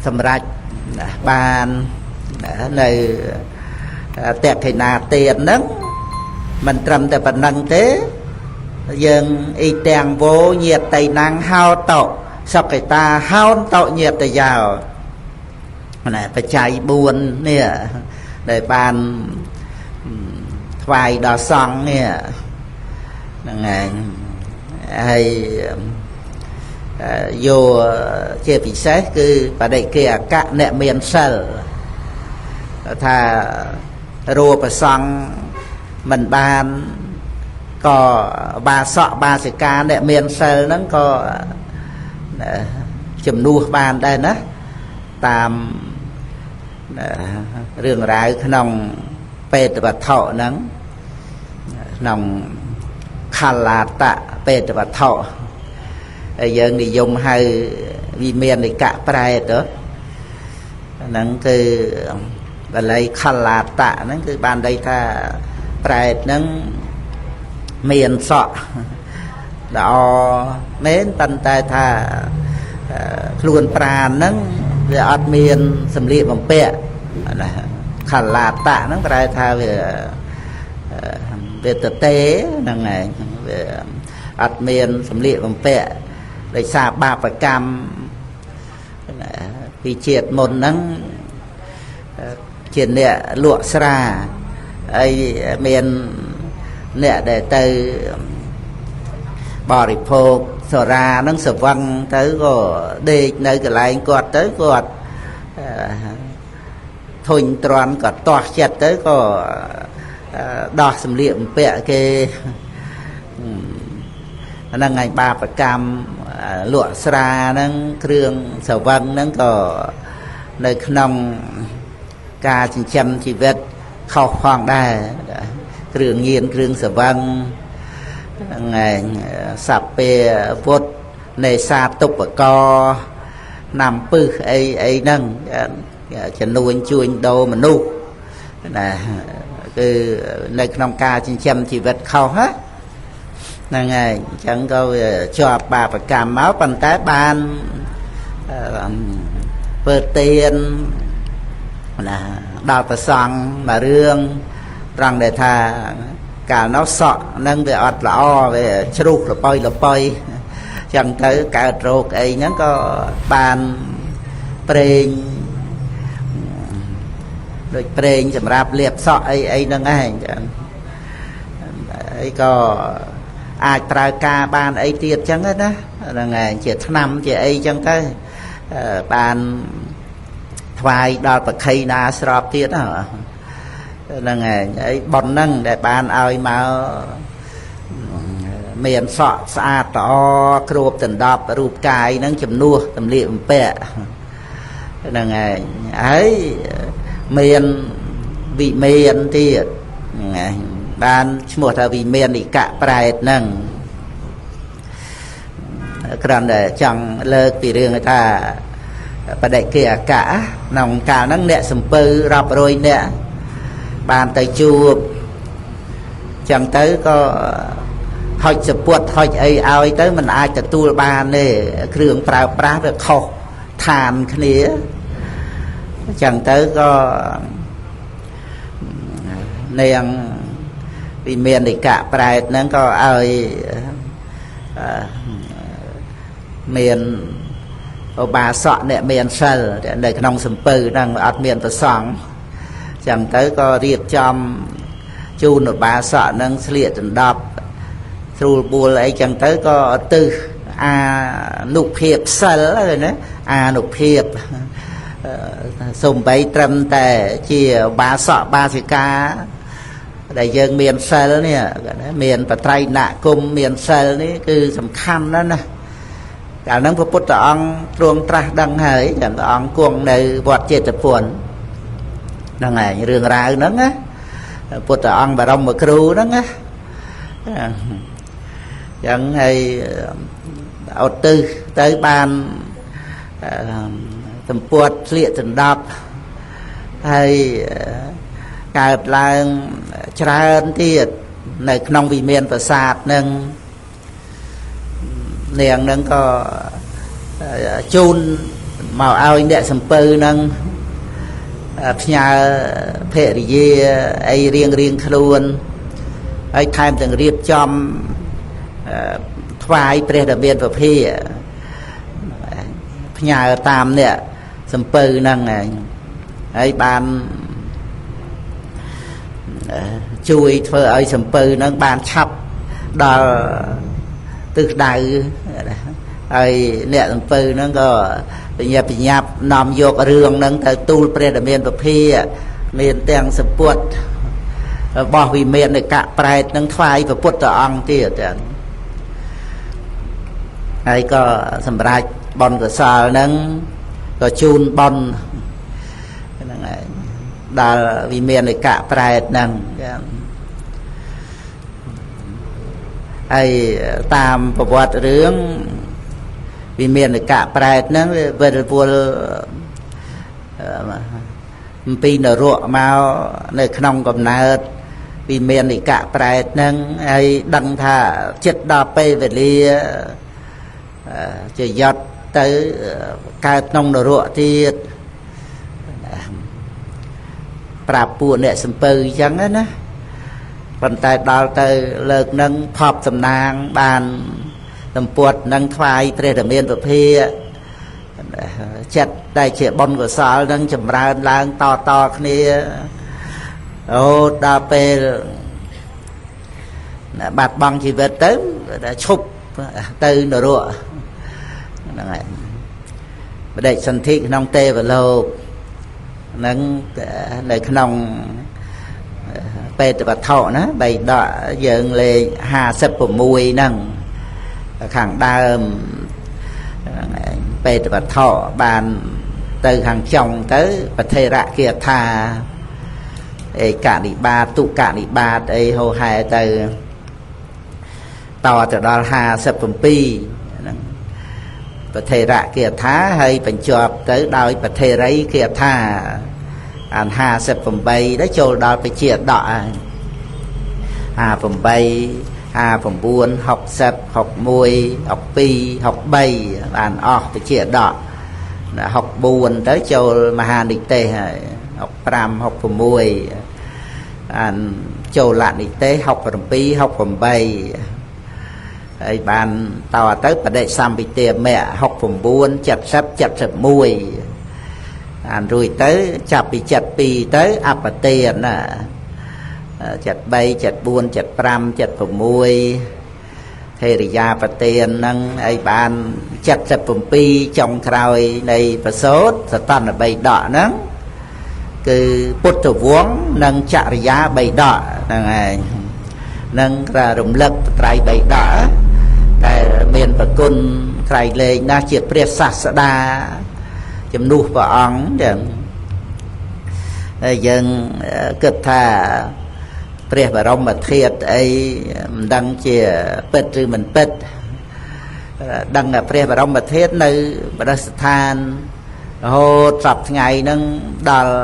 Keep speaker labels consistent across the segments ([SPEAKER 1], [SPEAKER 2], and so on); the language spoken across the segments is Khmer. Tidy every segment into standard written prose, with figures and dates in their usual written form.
[SPEAKER 1] សម្រាប់បាននៅតេខិណាទានហ្នឹងមិនត្រឹមតែប៉ុណ្្នឹងទេយើងអ៊ីទាំងវោញាតិណੰហោតោសុគតាហោនតោញាតយោណាបច្ច័យ4នេះដែលបានថ្វាយដល់សង្ឃនេះហ្នឹងឯងហើយយកជាពិសេសគឺបដិគេអកៈអ្នកមានសិលថារួប្រសង់មិនបានក៏បាសកបាសិកាអ្នកមានសិលហ្នឹងក៏ជំនួសបានដែរណាតាមរឿងរ៉ាវក្នុងពេតវត្ថុហ្នឹងក្នុងខលាតៈពេតវត្ថុហើយយើងនិយមហៅវិមាននិកៈប្រែតហ្នឹងគឺបាលីខលាតៈហ្នឹងគឺបានន័យថាប្រែតហ្នឹងមានសក់ល្អមែនប៉ុន្តែថាខ្លួនប្រាណហ្នឹងវាអត់មានសម្លៀកបំពាក់ណាខលាតៈហ្នឹងប្រែថាវាវាទទេហ្នឹងឯងវាអត់មានសម្លៀកបំពាក់ដោយសារបាបកម្មពីជាតិមុនហ្នឹងជាអ្នកលក់ស្រាហើយមានអ្នកដែលទៅបរិភោគសូរាហ្នឹងសវឹងទៅក៏ដេកនៅកន្លែងគាត់ទៅគាត់ធុញទ្រាន់ក៏ទាស់ចិត្តទៅក៏ដោះសម្លៀកបំពាក់គេហ្នឹងឯងបាបកម្មលក់ស្រាហ្នឹងគ្រឿងសវឹងហ្នឹងក៏នៅក្នុងការចិញ្ចឹមជីវិតខុសផងដែរគ្រឿងញៀនគ្រឿងសវឹងហ្នឹងឯងសព្វវុធនេសាទុបកណាំពឹសអីអីហ្នឹងចំនួនជួញដូរមនុស្សណាគឺនៅក្នុងការចិញ្ចឹមជីវិតខុសហ្នឹងហើយអញ្ចឹងក៏វាជាប់បាបកម្មមកប៉ុន្តែបានធ្វើទានណាដល់ប្រសង់មួយរឿងត្រង់ដែលថាកាលនោះសក់ហ្នឹងវាអត់ល្អវាជ្រុះលប៉ុយលប៉ុយចឹងទៅកើតរោគអីហ្នឹងក៏បានប្រេងដូចប្រេងសម្រាប់លាបសក់អីអីហ្នឹងឯងចឹងអីក៏អាចប្រើការបានអីទៀតចឹងណាហ្នឹងឯងជាថ្នាំជាអីចឹងទៅបានថ្វាយដល់ប្រខីណាស្របទៀតហ្នឹងឯងអីប៉ុនហ្នឹងដែលបានឲ្យមកមានសក់ស្អាតល្អគ្របដណ្ដប់រូបកាយហ្នឹងជំនួសតម្លៀកបំពាក់ហ្នឹងឯងហើយមានវិមានទៀតហ្នឹងឯងបានឈ្មោះថាវិមាននិកៈប្រែតហ្នឹងគ្រាន់តែចង់លើកពីរឿងថាបដិគេអកៈក្នុងកាលហ្នឹងអ្នកសំពៅរាប់រយអ្នកបានទៅជួបចឹងទៅក៏ហុចសពុតហុចអីឲ្យទៅมันអាចទទួលបានទេគ្រឿងប្រើប្រាស់វាខុសឋានគ្នាចឹងទៅក៏នាងវិមាននិកៈប្រែតហ្នឹងក៏ឲ្យមានឧបាសកអ្នកមានសិលនៅក្នុងសំពៅហ្នឹងអត់មានប្រសង់ចឹងទៅក៏រៀបចំជូនឧបាសកហ្នឹងស្លៀកដណ្ដប់ស្រួលបួលអីចឹងទៅក៏ឧទ្ទិសអានុភាពសិលណាអានុភាពសំបីត្រឹមតែជាបាសកបាសិកាដែលយើងមានសិលនេះមានបត្រៃណគមមានសិលនេះគឺសំខាន់ណាស់ណាកាលហ្នឹងព្រះពុទ្ធអង្គទ្រង់ត្រាស់ដឹងហើយចាំព្រះអង្គគង់នៅវត្តចេតពុនហ្នឹងឯងរឿងរ៉ាវហ្នឹងណាពុទ្ធអង្គបរមគ្រូហ្នឹងណាចឹងហើយឧទ្ទិសទៅបានសម្ពុតស្លៀកដណ្ដប់ហើយកើតឡើងច្រើនទៀតនៅក្នុងវិមានប្រាសាទនឹងនាងនឹងក៏ជូន មកឲ្យអ្នកសំពៅនឹងផ្ញើភរិយាអីរៀងរៀងខ្លួនហើយថែមទាំងរៀបចំថ្វាយព្រះរាមាពភាផ្ញើតាមអ្នកសំពៅហ្នឹងឯងហើយបានជួយធ្វើឲ្យសំពៅហ្នឹងបានឆាប់ដល់ទិសដៅហើយអ្នកសំពៅហ្នឹងក៏បញ្ញាបញ្ញាប់នាំយករឿងហ្នឹងទៅទូលព្រះរាមាពភាមានទាំងសពុតរបស់វិមានកៈប្រែតនឹងថ្វាយព្រះពុទ្ធអង្គទៀតហើយក៏សម្រេចបុណ្យកុសលហ្នឹងក៏ជូនបុណ្យហ្នឹងឯងដល់វិមានកៈប្រែតហ្នឹងហើយតាមប្រវត្តិរឿងវិមានកៈប្រែតហ្នឹងវិលវល់អំពីនរកមកនៅក្នុងកំណើតវិមានកៈប្រែតហ្នឹងហើយដឹងថាចិត្តដល់ពេលវេលាជាយត់ទៅកើតក្នុងនរកទៀតប្រាប់ពួកអ្នកសំពៅអញ្ចឹងណាប៉ុន្តែដល់ទៅលើកនឹងភពសំណាងបានសម្ពុតនឹងថ្វាយព្រះរាមាពភាចិត្តដែលជាបុណ្យកុសលនឹងចម្រើនឡើងតតគ្នាអូដល់ពេលបាត់បង់ជីវិតទៅឈប់ទៅនរកហ្នឹងហើយបដិសន្ធិក្នុងទេវលោកហ្នឹងនៅក្នុងបេតវត្ថុណាបៃដកយើងលេខ56ហ្នឹងខាងដើមហ្នឹងឯងបេតវត្ថុបានទៅខាងចុងទៅប្រធេរគាថាឯកនិបាតទុកនិបាតអីហោហែទៅតទៅដល់57ហ្នឹងប្រធេរគាថាហើយបញ្ចប់ទៅដោយប្រធេរីគាថាអាន58ទៅចូលដល់ពជាដកហើយ58 59 60 61 62 63បានអស់ពជាដក64ទៅចូលមហានិទេសហើយ65 66អានចូលលនិទេស67 68ហើយបានតទៅបដិសម្ពិទាមៈ69 70 71អានរួចទៅចាប់ពី72ទៅអបទានណា73 74 75 76ធេរិយាប្រទានហ្នឹងហើយបាន77ចុងក្រោយនៃប្រសូតសតន្តបីដកហ្នឹងគឺពុទ្ធវង្សនិងចរិយាបីដកហ្នឹងឯងនឹងរំលឹកត្រៃបីដកតែមានប្រគុណក្រៃលែងណាស់ជាព្រះសាស្តាជំនួសព្រះអង្គចឹងហើយយើងគិតថាព្រះបរមធាតុអីមិនដឹងជាពិតឬមិនពិតដឹងថាព្រះបរមធាតុនៅបដិស្ថានរហូតសប្តាហ៍ថ្ងៃហ្នឹងដល់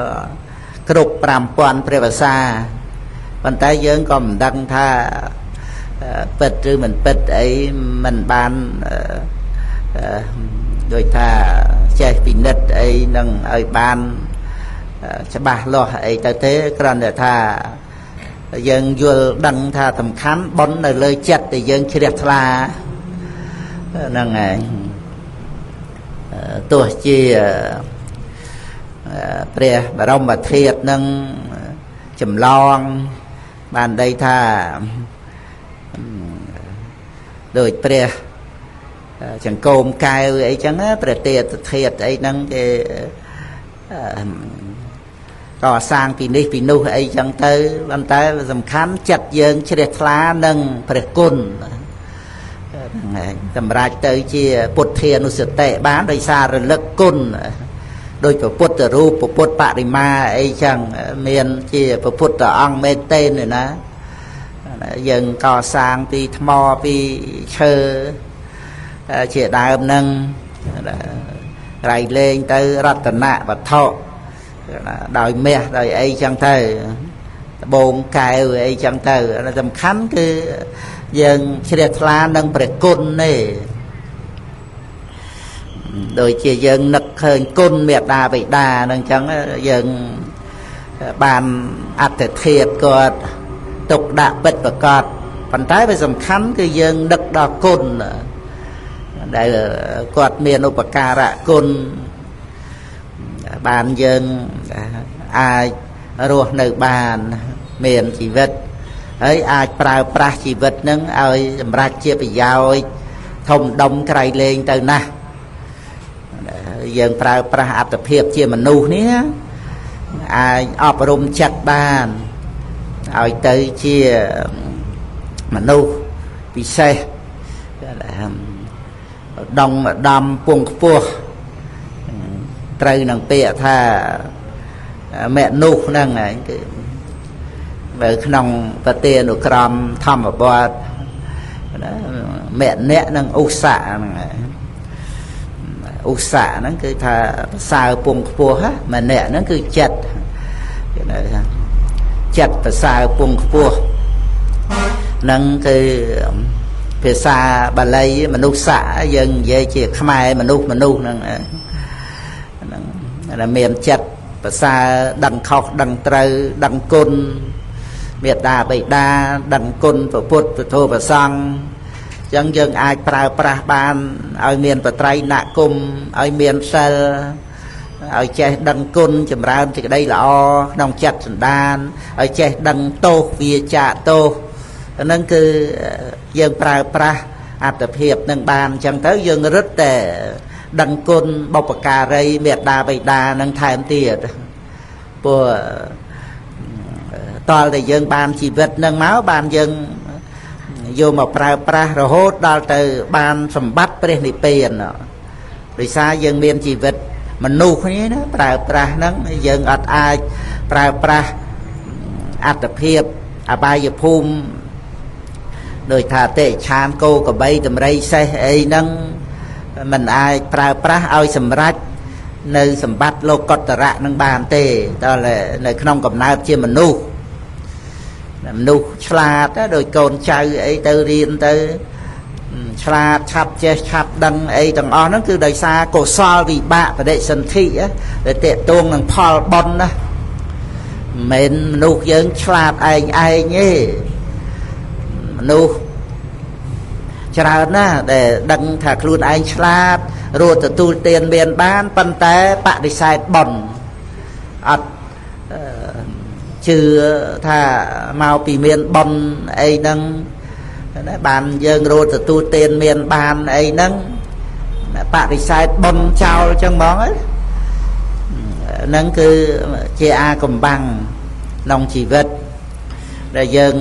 [SPEAKER 1] គ្រប់5000ព្រះវស្សាប៉ុន្តែយើងក៏មិនដឹងថាពិតឬមិនពិតអីមិនបានដូចថាចេះពិនិត្យអីនឹងឲ្យបានច្បាស់លាស់អីទៅទេគ្រាន់តែថាយើងយល់ដឹងថាសំខាន់បុណ្យនៅលើចិត្តដែលយើងជ្រះថ្លាហ្នឹងឯងទោះជាព្រះបរមធាតុនឹងចម្លងបានន័យថាដូចព្រះចង្កោមកែវអីចឹងព្រះទេតធាតុអីហ្នឹងគេក៏សាងពីនេះពីនោះអីចឹងទៅប៉ុន្តែសំខាន់ចិត្តយើងជ្រះថ្លានឹងព្រះគុណហ្នឹងឯងសម្រាប់ទៅជាពុទ្ធានុសតិបានដោយសាររលឹកគុណដោយព្រះពុទ្ធរូបព្រះពុទ្ធបរិមាអីចឹងមានជាព្រះពុទ្ធអង្គមេតេនណាយើងកសាងពីថ្មពីឈើជាដើមហ្នឹងរៃលែងទៅរតនវត្ថុដោយមាសដោយអីចឹងទៅត្បូងកែវអីចឹងទៅសំខាន់គឺយើងជ្រះថ្លានឹងព្រះគុណទេ ដូចជាយើងនឹកឃើញគុណមេត្តាបិតាហ្នឹងចឹងយើងបានអត្តធាតគាត់ទុកដាក់ពិតប្រកបប៉ុន្តែវាសំខាន់គឺយើងនឹកដល់គុណដែលគាត់មានឧបការៈគុណបានយើងអាចរស់នៅបានមានជីវិតហើយអាចប្រើប្រាស់ជីវិតនឹងឲ្យសម្រាប់ជាប្រយោជន៍ធំដុំក្រៃលែងទៅណាស់យើងប្រើប្រាស់អត្តភាពជាមនុស្សនេះអាចអប់រំចិត្តបានឲ្យទៅជាមនុស្សពិសេសដងដំពងខ្ពស់ត្រូវនឹងពាក្យថាមនុស្សហ្នឹងឯងគឺនៅក្នុងប្រទានុក្រមធម្មបទមអ្នកនិងឧស្សៈហ្នឹងឧស្សៈហ្នឹងគឺថាប្រសើរពងខ្ពស់ម្នាក់ហ្នឹងគឺចិត្តចិត្តប្រសើរពងខ្ពស់ហ្នឹងគឺភាសាបាលីមនុស្សៈយើងនិយាយជាខ្មែរមនុស្សមនុស្សហ្នឹងហ្នឹងមានចិត្តប្រសើរដឹងខុសដឹងត្រូវដឹងគុណមេត្តាបិតាដឹងគុណព្រះពុទ្ធព្រះធម៌ព្រះសង្ឃអញ្ចឹងយើងអាចប្រើប្រាស់បានឲ្យមានបត្រៃណគមឲ្យមានសិលឲ្យចេះដឹងគុណចម្រើនសេចក្តីល្អក្នុងចិត្តសន្តានឲ្យចេះដឹងទោសវាចាកទោសហ្នឹងគឺយើងប្រើប្រាស់អត្តភាពនឹងបានអញ្ចឹងទៅយើងរឹតតែដឹងគុណបុព្វការីមេត្តាបិតានឹងថែមទៀតព្រោះតលតែយើងបានជីវិតនឹងមកបានយើងយកមកប្រើប្រាស់រហូតដល់ទៅបានសម្បត្តិព្រះនិព្វានដោយសារយើងមានជីវិតមនុស្សនេះណាប្រើប្រាស់ហ្នឹងយើងអត់អាចប្រើប្រាស់អត្តភាពអបាយភូមិដោយថាតិឆានគោកបីតម្រៃសេះអីហ្នឹងมันអាចប្រើប្រាស់ឲ្យសម្រេចនៅសម្បត្តិលោកុត្តរៈនឹងបានទេដល់នៅក្នុងកំណើតជាមនុស្សមនុស្សឆ្លាតដោយកូនចៅអីទៅរៀនទៅឆ្លាតឆាប់ចេះឆាប់ដឹងអីទាំងអស់ហ្នឹងគឺដោយសារកុសលវិបាកបដិសន្ធិដែលតេតួងនឹងផលបុណ្យណាមិនមែនមនុស្សយើងឆ្លាតឯងឯងទេមនុស្សច្រើនណាស់ដែលដឹងថាខ្លួនឯងឆ្លាតរត់ទទួលទានមានបានប៉ុន្តែបដិសេធបុណ្យអត់ជឿថាមកពីមានបុណ្យអីហ្នឹងណាបានយើងរត់ទទួលទានមានបានអីហ្នឹងបដិសេធបុណ្យចោលចឹងហ្មងហ្នឹងគឺជាអាកំបាំងក្នុងជីវិតដែលយើង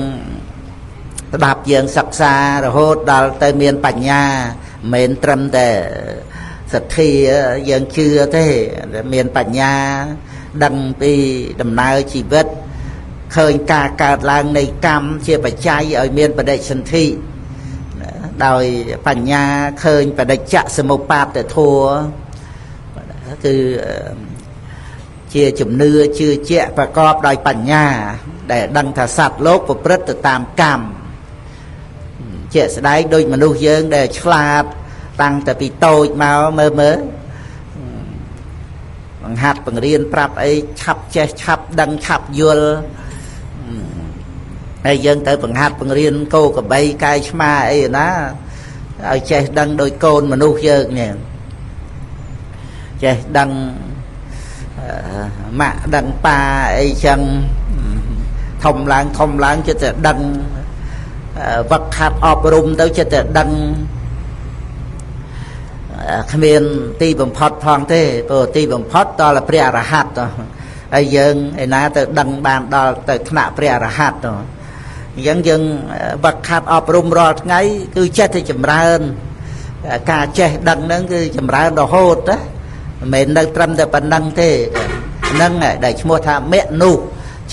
[SPEAKER 1] ស្ដាប់យើងសិក្សារហូតដល់ទៅមានបញ្ញាមិនមែនត្រឹមតែសទ្ធាយើងជឿទេមានបញ្ញាដឹងពីដំណើរជីវិតឃើញការកើតឡើងនៃកម្មជាបច្ច័យឲ្យមានបដិសន្ធិដោយបញ្ញាឃើញបដិច្ចសមុបាទធម៌គឺជាជំនឿជឿជាក់ប្រកបដោយបញ្ញាដែលដឹងថាសត្វលោកប្រព្រឹត្តទៅតាមកម្មជាក់ស្ដែងដូចមនុស្សយើងដែលឆ្លាតតាំងតែពីតូចមកមើលមើលបង្ហាត់បង្រៀនប្រាប់អីឆាប់ចេះឆាប់ដឹងឆាប់យល់ហើយយើងទៅបង្ហាត់បង្រៀនគោកបីកាយឆ្មាអីណាឲ្យចេះដឹងដោយកូនមនុស្សយើងនេះចេះដឹងម៉ាក់ដឹងប៉ាអីចឹងធំឡើងធំឡើងចិត្តតែដឹងវឹកហាត់អប់រំទៅចិត្តតែដឹងគ្មានទីបំផុតផងទេព្រោះទីបំផុតដល់ព្រះអរហន្តហើយយើងឯណាទៅដឹងបានដល់ទៅថ្នាក់ព្រះអរហន្តអញ្ចឹងយើងវឹកហាត់អប់រំរាល់ថ្ងៃគឺចេះតែចម្រើនការចេះដឹងហ្នឹងគឺចម្រើនរហូតណាមិនមែននៅត្រឹមតែប៉ុណ្្នឹងទេហ្នឹងដែលឈ្មោះថាមនុស្ស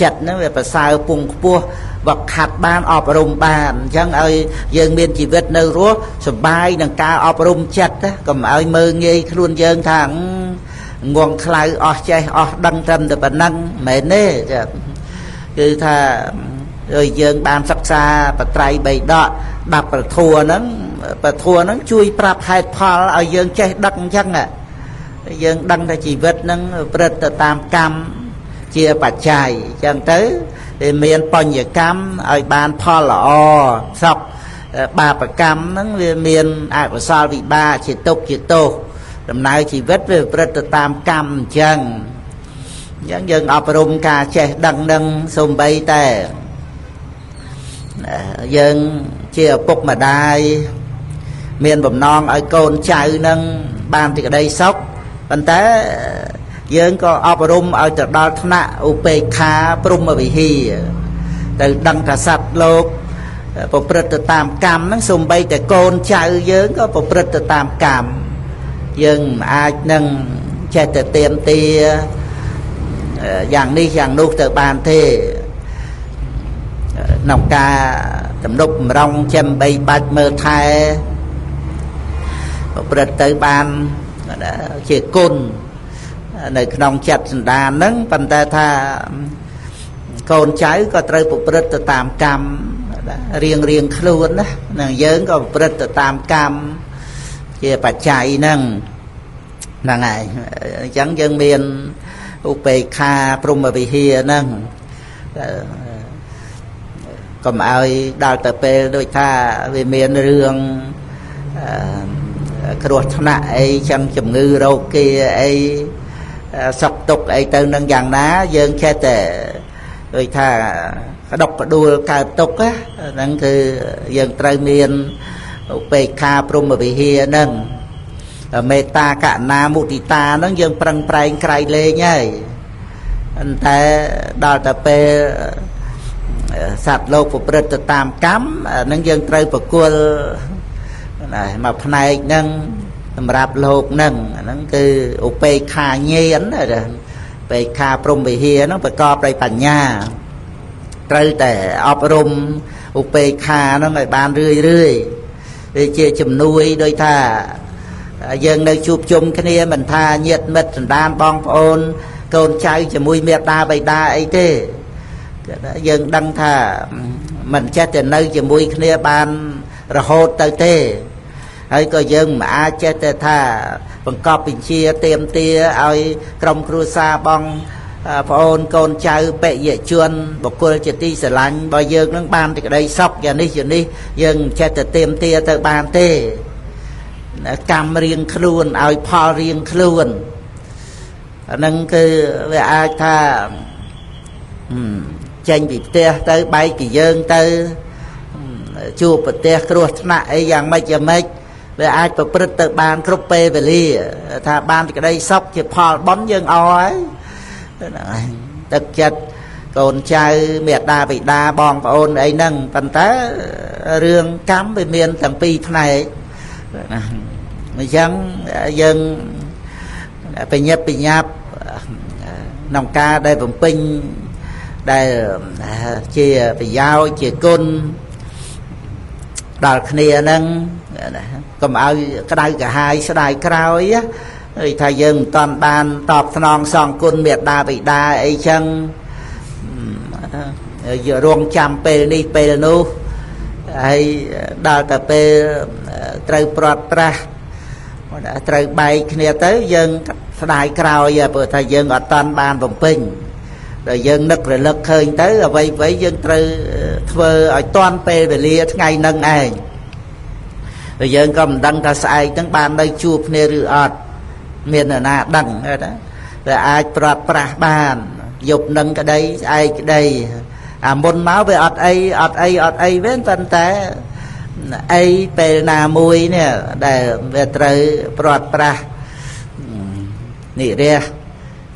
[SPEAKER 1] ចិត្តហ្នឹងវាប្រសើរពងខ្ពស់វឹកហាត់បានអប់រំបានអញ្ចឹងឲ្យយើងមានជីវិតនៅរស់សប្បាយនឹងការអប់រំចិត្តកុំឲ្យមើងងាយខ្លួនយើងថាងងខ្លៅអស់ចេះអស់ដឹងត្រឹមតែប៉ុណ្ណឹងមិនមែនទេគឺថាដូចយើងបានសិក្សាបត្រៃបីដក10ប្រធัวហ្នឹង ពធហ្នឹងជួយប្រាប់ហេតុផលឲ្យយើងចេះដឹកអញ្ចឹងយើងដឹងថាជីវិតហ្នឹងប្រព្រឹត្តទៅតាមកម្មជាបច្ច័យអញ្ចឹងទៅវាមានបញ្ញកម្មឲ្យបានផលល្អសុខបាបកម្មហ្នឹងវាមានអកុសលវិបាកជាទុក្ខជាទោសដំណើរជីវិតវាប្រព្រឹត្តទៅតាមកម្មអញ្ចឹងអញ្ចឹងយើងអប់រំការចេះដឹងនឹងសំបីតែយើងជាឪពុកម្ដាយមានបំណងឲ្យកូនចៅនឹងបានសេចក្តីសុខប៉ុន្តែយើងក៏អប់រំឲ្យទៅដល់ថ្នាក់ឧបេក្ខាព្រហ្មវិហារទៅដឹងថាសត្វលោកប្រព្រឹត្តទៅតាមកម្មហ្នឹងសំបីតែកូនចៅយើងក៏ប្រព្រឹត្តទៅតាមកម្មយើងមិនអាចនឹងចេះតែទៀមទាយ៉ាងនេះយ៉ាងនោះទៅបានទេក្នុងការទំនប់បំរុងចិញ្ចឹមបីបាច់មើលថែប្រព្រឹត្តទៅបានជាគុណនៅក្នុងចិត្តសន្តានហ្នឹងប៉ុន្តែថាកូនចៅក៏ត្រូវប្រព្រឹត្តទៅតាមកម្មរៀងរៀងខ្លួនណានឹងយើងក៏ប្រព្រឹត្តទៅតាមកម្មជាបច្ច័យហ្នឹងហ្នឹងហើយអញ្ចឹងយើងមានឧបេក្ខាព្រហ្មវិហារហ្នឹងកុំឲ្យដល់ទៅពេលដូចថាវាមានរឿងគ្រោះថ្នាក់អីចឹងជំងឺរោគាអីសក់ទុកអីទៅនឹងយ៉ាងណាយើងចេះតែដូចថាក្តុកក្តួលកើតទុកហ្នឹងគឺយើងត្រូវមានឧបេក្ខាព្រហ្មវិហារហ្នឹងមេត្តាករុណាមុទិតាហ្នឹងយើងប្រឹងប្រែងក្រៃលែងហើយតែដល់ទៅពេលសត្វលោកប្រព្រឹត្តទៅតាមកម្មហ្នឹងយើងត្រូវប្រគល់មកផ្នែកហ្នឹងសម្រាប់លោកហ្នឹងហ្នឹងគឺឧបេក្ខាញាណឧបេក្ខាព្រហ្មវិហារហ្នឹងប្រកបដោយបញ្ញាត្រូវតែអប់រំឧបេក្ខាហ្នឹងឲ្យបានរឿយរឿយវាជាជំនួយដោយថាយើងនៅជួបជុំគ្នាមិនថាញាតិមិត្តសន្តានបងប្អូនកូនចៅជាមួយមេត្តាបិតាអីទេយើងដឹងថាមិនចេះតែនៅជាមួយគ្នាបានរហូតទៅទេហើយក៏យើងមិនអាចចេះតែថាបង្កប់បញ្ជាទៀមទាឲ្យក្រុមគ្រួសារបងប្អូនកូនចៅបិយជនបុគ្គលជាទីស្រឡាញ់បើយើងនឹងបានសេចក្តីសុខយ៉ាងនេះយ៉ាងនេះយើងចេះតែទៀមទាទៅបានទេកម្មរៀងខ្លួនឲ្យផលរៀងខ្លួនអាហ្នឹងគឺវាអាចថាចេញពីផ្ទះទៅបែកពីយើងទៅជួបប្រទះគ្រោះថ្នាក់អីយ៉ាងម៉េចយ៉ាងម៉េចវាអាចប្រព្រឹត្តទៅបានគ្រប់ពេលវេលាថាបានសេចក្តីសុខជាផលបុណ្យយើងអោហើយទឹកចិត្តកូនចៅមេត្តាបិតាបងប្អូនអីហ្នឹងប៉ុន្តែរឿងកម្មវាមានទាំងពីរផ្នែកណាអញ្ចឹងយើងបញ្ញាប់បញ្ញាប់ក្នុងការដែលបំពេញដែលជាប្រយោជន៍ជាគុណដល់គ្នាហ្នឹងកុំឲ្យក្តៅក្រហាយស្ដាយក្រោយដូចថាយើងមិនតាន់បានតបស្នងសងគុណមេត្តាបិតាអីចឹងរងចាំពេលនេះពេលនោះហើយដល់តែពេលត្រូវព្រាត់ប្រាសត្រូវបែកគ្នាទៅយើងស្ដាយក្រោយព្រោះថាយើងអត់តាន់បានបំពេញដល់យើងនឹករលឹកឃើញទៅអ្វីៗយើងត្រូវធ្វើឲ្យតាន់ពេលវេលាថ្ងៃហ្នឹងឯងហើយយើងក៏មិនដឹងថាស្អែកហ្នឹងបាននៅជួបគ្នាឬអត់មាននរណាដឹងណាវាអាចព្រាត់ប្រាសបានយប់នឹងក្តីស្អែកក្តីអាមុនមកវាអត់អីអត់អីអត់អីវិញប៉ុន្តែអីពេលណាមួយនេះដែលវាត្រូវព្រាត់ប្រាសនិរះ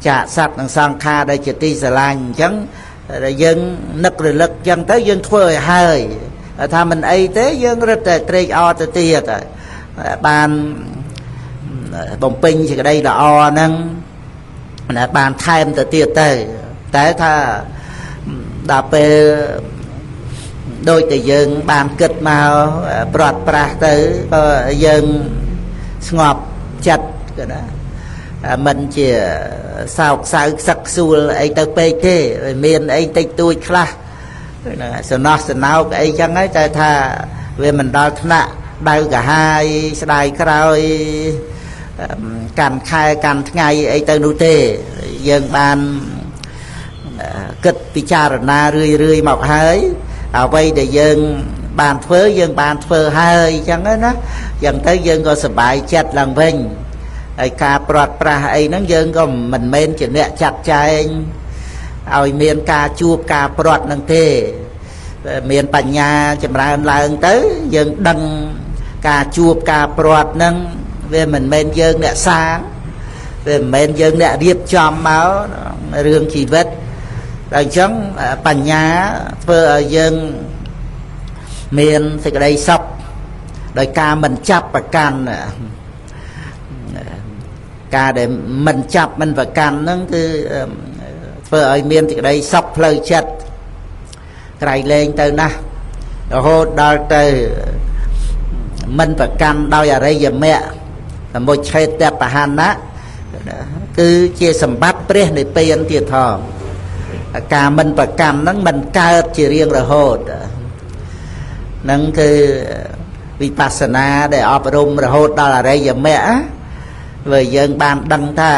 [SPEAKER 1] ចាកសត្វនិងសង្ខារដែលជាទីស្រឡាញ់អញ្ចឹងយើងនឹករលឹកអញ្ចឹងទៅយើងធ្វើឲ្យហើយថាមិនអីទេយើងរឹតតែត្រេកអរទៅទៀតបានបំពេញសេចក្តីល្អហ្នឹងណាបានថែមទៅទៀតទៅតែថាដល់ពេលដូចតែយើងបានគិតមកព្រាត់ប្រាសទៅក៏យើងស្ងប់ចិត្តក៏ណាមិនជាសោកសៅខ្សឹកខ្សួលអីទៅពេកទេមានអីតិចតួចខ្លះសំណោះសំណោកអីចឹងហើយតែថាវាមិនដល់ថ្នាក់ ដៅកាហាយស្ដាយក្រោយកាន់ខែកាន់ថ្ងៃអីទៅនោះទេយើងបានគិតពិចារណារឿយរឿយមកហើយអ្វីដែលយើងបានធ្វើយើងបានធ្វើហើយអញ្ចឹងណាអញ្ចឹងទៅយើងក៏សប្បាយចិត្តឡើងវិញហើយការព្រាត់ប្រាសអីហ្នឹងយើងក៏មិនមែនជាអ្នកចាត់ចែងឲ្យមានការជួបការព្រាត់នឹងទេមានបញ្ញាចម្រើនឡើងទៅយើងដឹងការជួបការព្រាត់ហ្នឹងវាមិនមែនយើងអ្នកសាងវាមិនមែនយើងអ្នករៀបចំមករឿងជីវិតដល់អញ្ចឹងបញ្ញាធ្វើឲ្យយើងមានសេចក្តីសុខដោយការមិនចាប់ប្រកាន់ការដែលមិនចាប់មិនប្រកាន់ហ្នឹងគឺធ្វើឲ្យមានសេចក្តីសុខផ្លូវចិត្តក្រៃលែងទៅណាស់រហូតដល់ទៅមិនប្រកាន់ដោយអរិយមគ្គសមុច្ឆេតបហណៈគឺជាសម្បត្តិព្រះនិព្វានទៀតផងការមិនប្រកាន់ហ្នឹងមិនកើតជារៀងរហូតហ្នឹងគឺវិបស្សនាដែលអប់រំរហូតដល់អរិយមគ្គបើយើងបានដឹងថា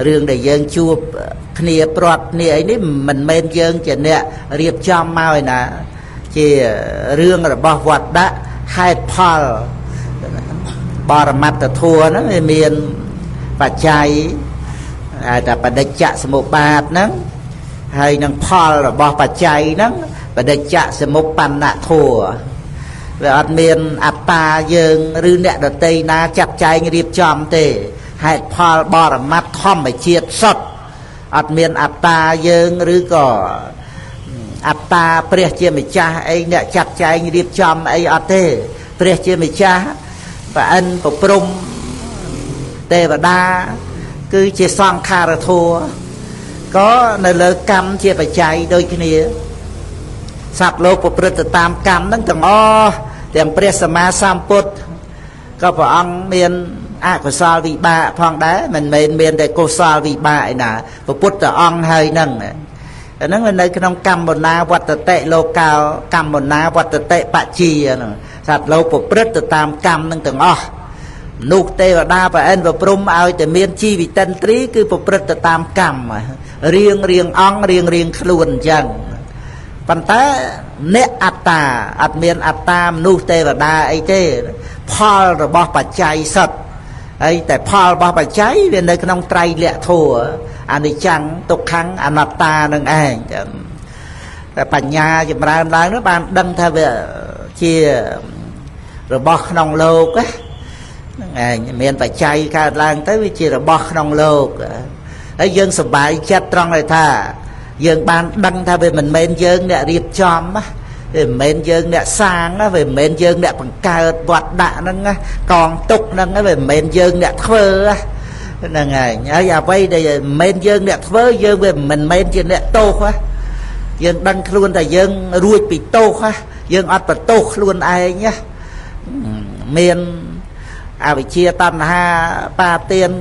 [SPEAKER 1] រឿងដែលយើងជួបគ្នាព្រាត់គ្នាអីនេះមិនមែនយើងជាអ្នករៀបចំមកឯណាជារឿងរបស់វត្តដាក់ហេតុផលបរមត្តធัวហ្នឹងវាមានបច្ច័យហៅថាបដិច្ចសមុបាទហ្នឹងហើយនឹងផលរបស់បច្ច័យហ្នឹងបដិច្ចសមុបណ្ណធัวវាអត់មានអត្តាយើងឬអ្នកដតីណាចាត់ចែងរៀបចំទេហេតុផលបរមត្តធម្មជាតិសុទ្ធអត់មានអត្តាយើងឬក៏អត្តាព្រះជាម្ចាស់អីអ្នកចាត់ចែងរៀបចំអីអត់ទេព្រះជាម្ចាស់ប្រអិនប្រព្រំទេវតាគឺជាសង្ខារធัวក៏នៅលើកម្មជាបច្ច័យដូចគ្នាសត្វលោកប្រព្រឹត្តទៅតាមកម្មហ្នឹងទាំងអស់ទាំងព្រះសម្មាសម្ពុទ្ធក៏ព្រះអង្គមានអកុសលវិបាកផងដែរមិនមែនមានតែកុសលវិបាកឯណាព្រះពុទ្ធអង្គហើយហ្នឹងហ្នឹងនៅក្នុងកម្មណាវត្តតិលោកោកម្មណាវត្តតិបជាហ្នឹងសត្វលោកប្រព្រឹត្តទៅតាមកម្មហ្នឹងទាំងអស់មនុស្សទេវតាប្រអិនប្រព្រំឲ្យតែមានជីវិតិន្ទ្រីគឺប្រព្រឹត្តទៅតាមកម្មរៀងរៀងអង្គរៀងរៀងខ្លួនអញ្ចឹងប៉ុន្តែអ្នកអត្តាអត់មានអត្តាមនុស្សទេវតាអីទេផលរបស់បច្ច័យសុទ្ធហើយតែផលរបស់បច្ច័យវានៅក្នុងត្រៃលក្ខធម៌អនិច្ចំទុក្ខំអនត្តានឹងឯងតែបញ្ញាចម្រើនឡើងនោះបានដឹងថាវាជារបស់ក្នុងលោកហ្នឹងឯងមានបច្ច័យកើតឡើងទៅវាជារបស់ក្នុងលោកហើយយើងសប្បាយចិត្តត្រង់ដែលថាយើងបានដឹងថាវាមិនមែនយើងអ្នករៀបចំវាមិនមែនយើងអ្នកសាងវាមិនមែនយើងអ្នកបង្កើតវត្តដាក់ហ្នឹងកងទុកហ្នឹងវាមិនមែនយើងអ្នកធ្វើហ្នឹងហើយហើយអ្វីដែលមិនមែនយើងអ្នកធ្វើយើងវាមិនមែនជាអ្នកទោសយើងដឹងខ្លួនតែយើងរួចពីទោសយើងអត់បន្ទោសខ្លួនឯងមានអវិជ្ជាតណ្ហាបាទាន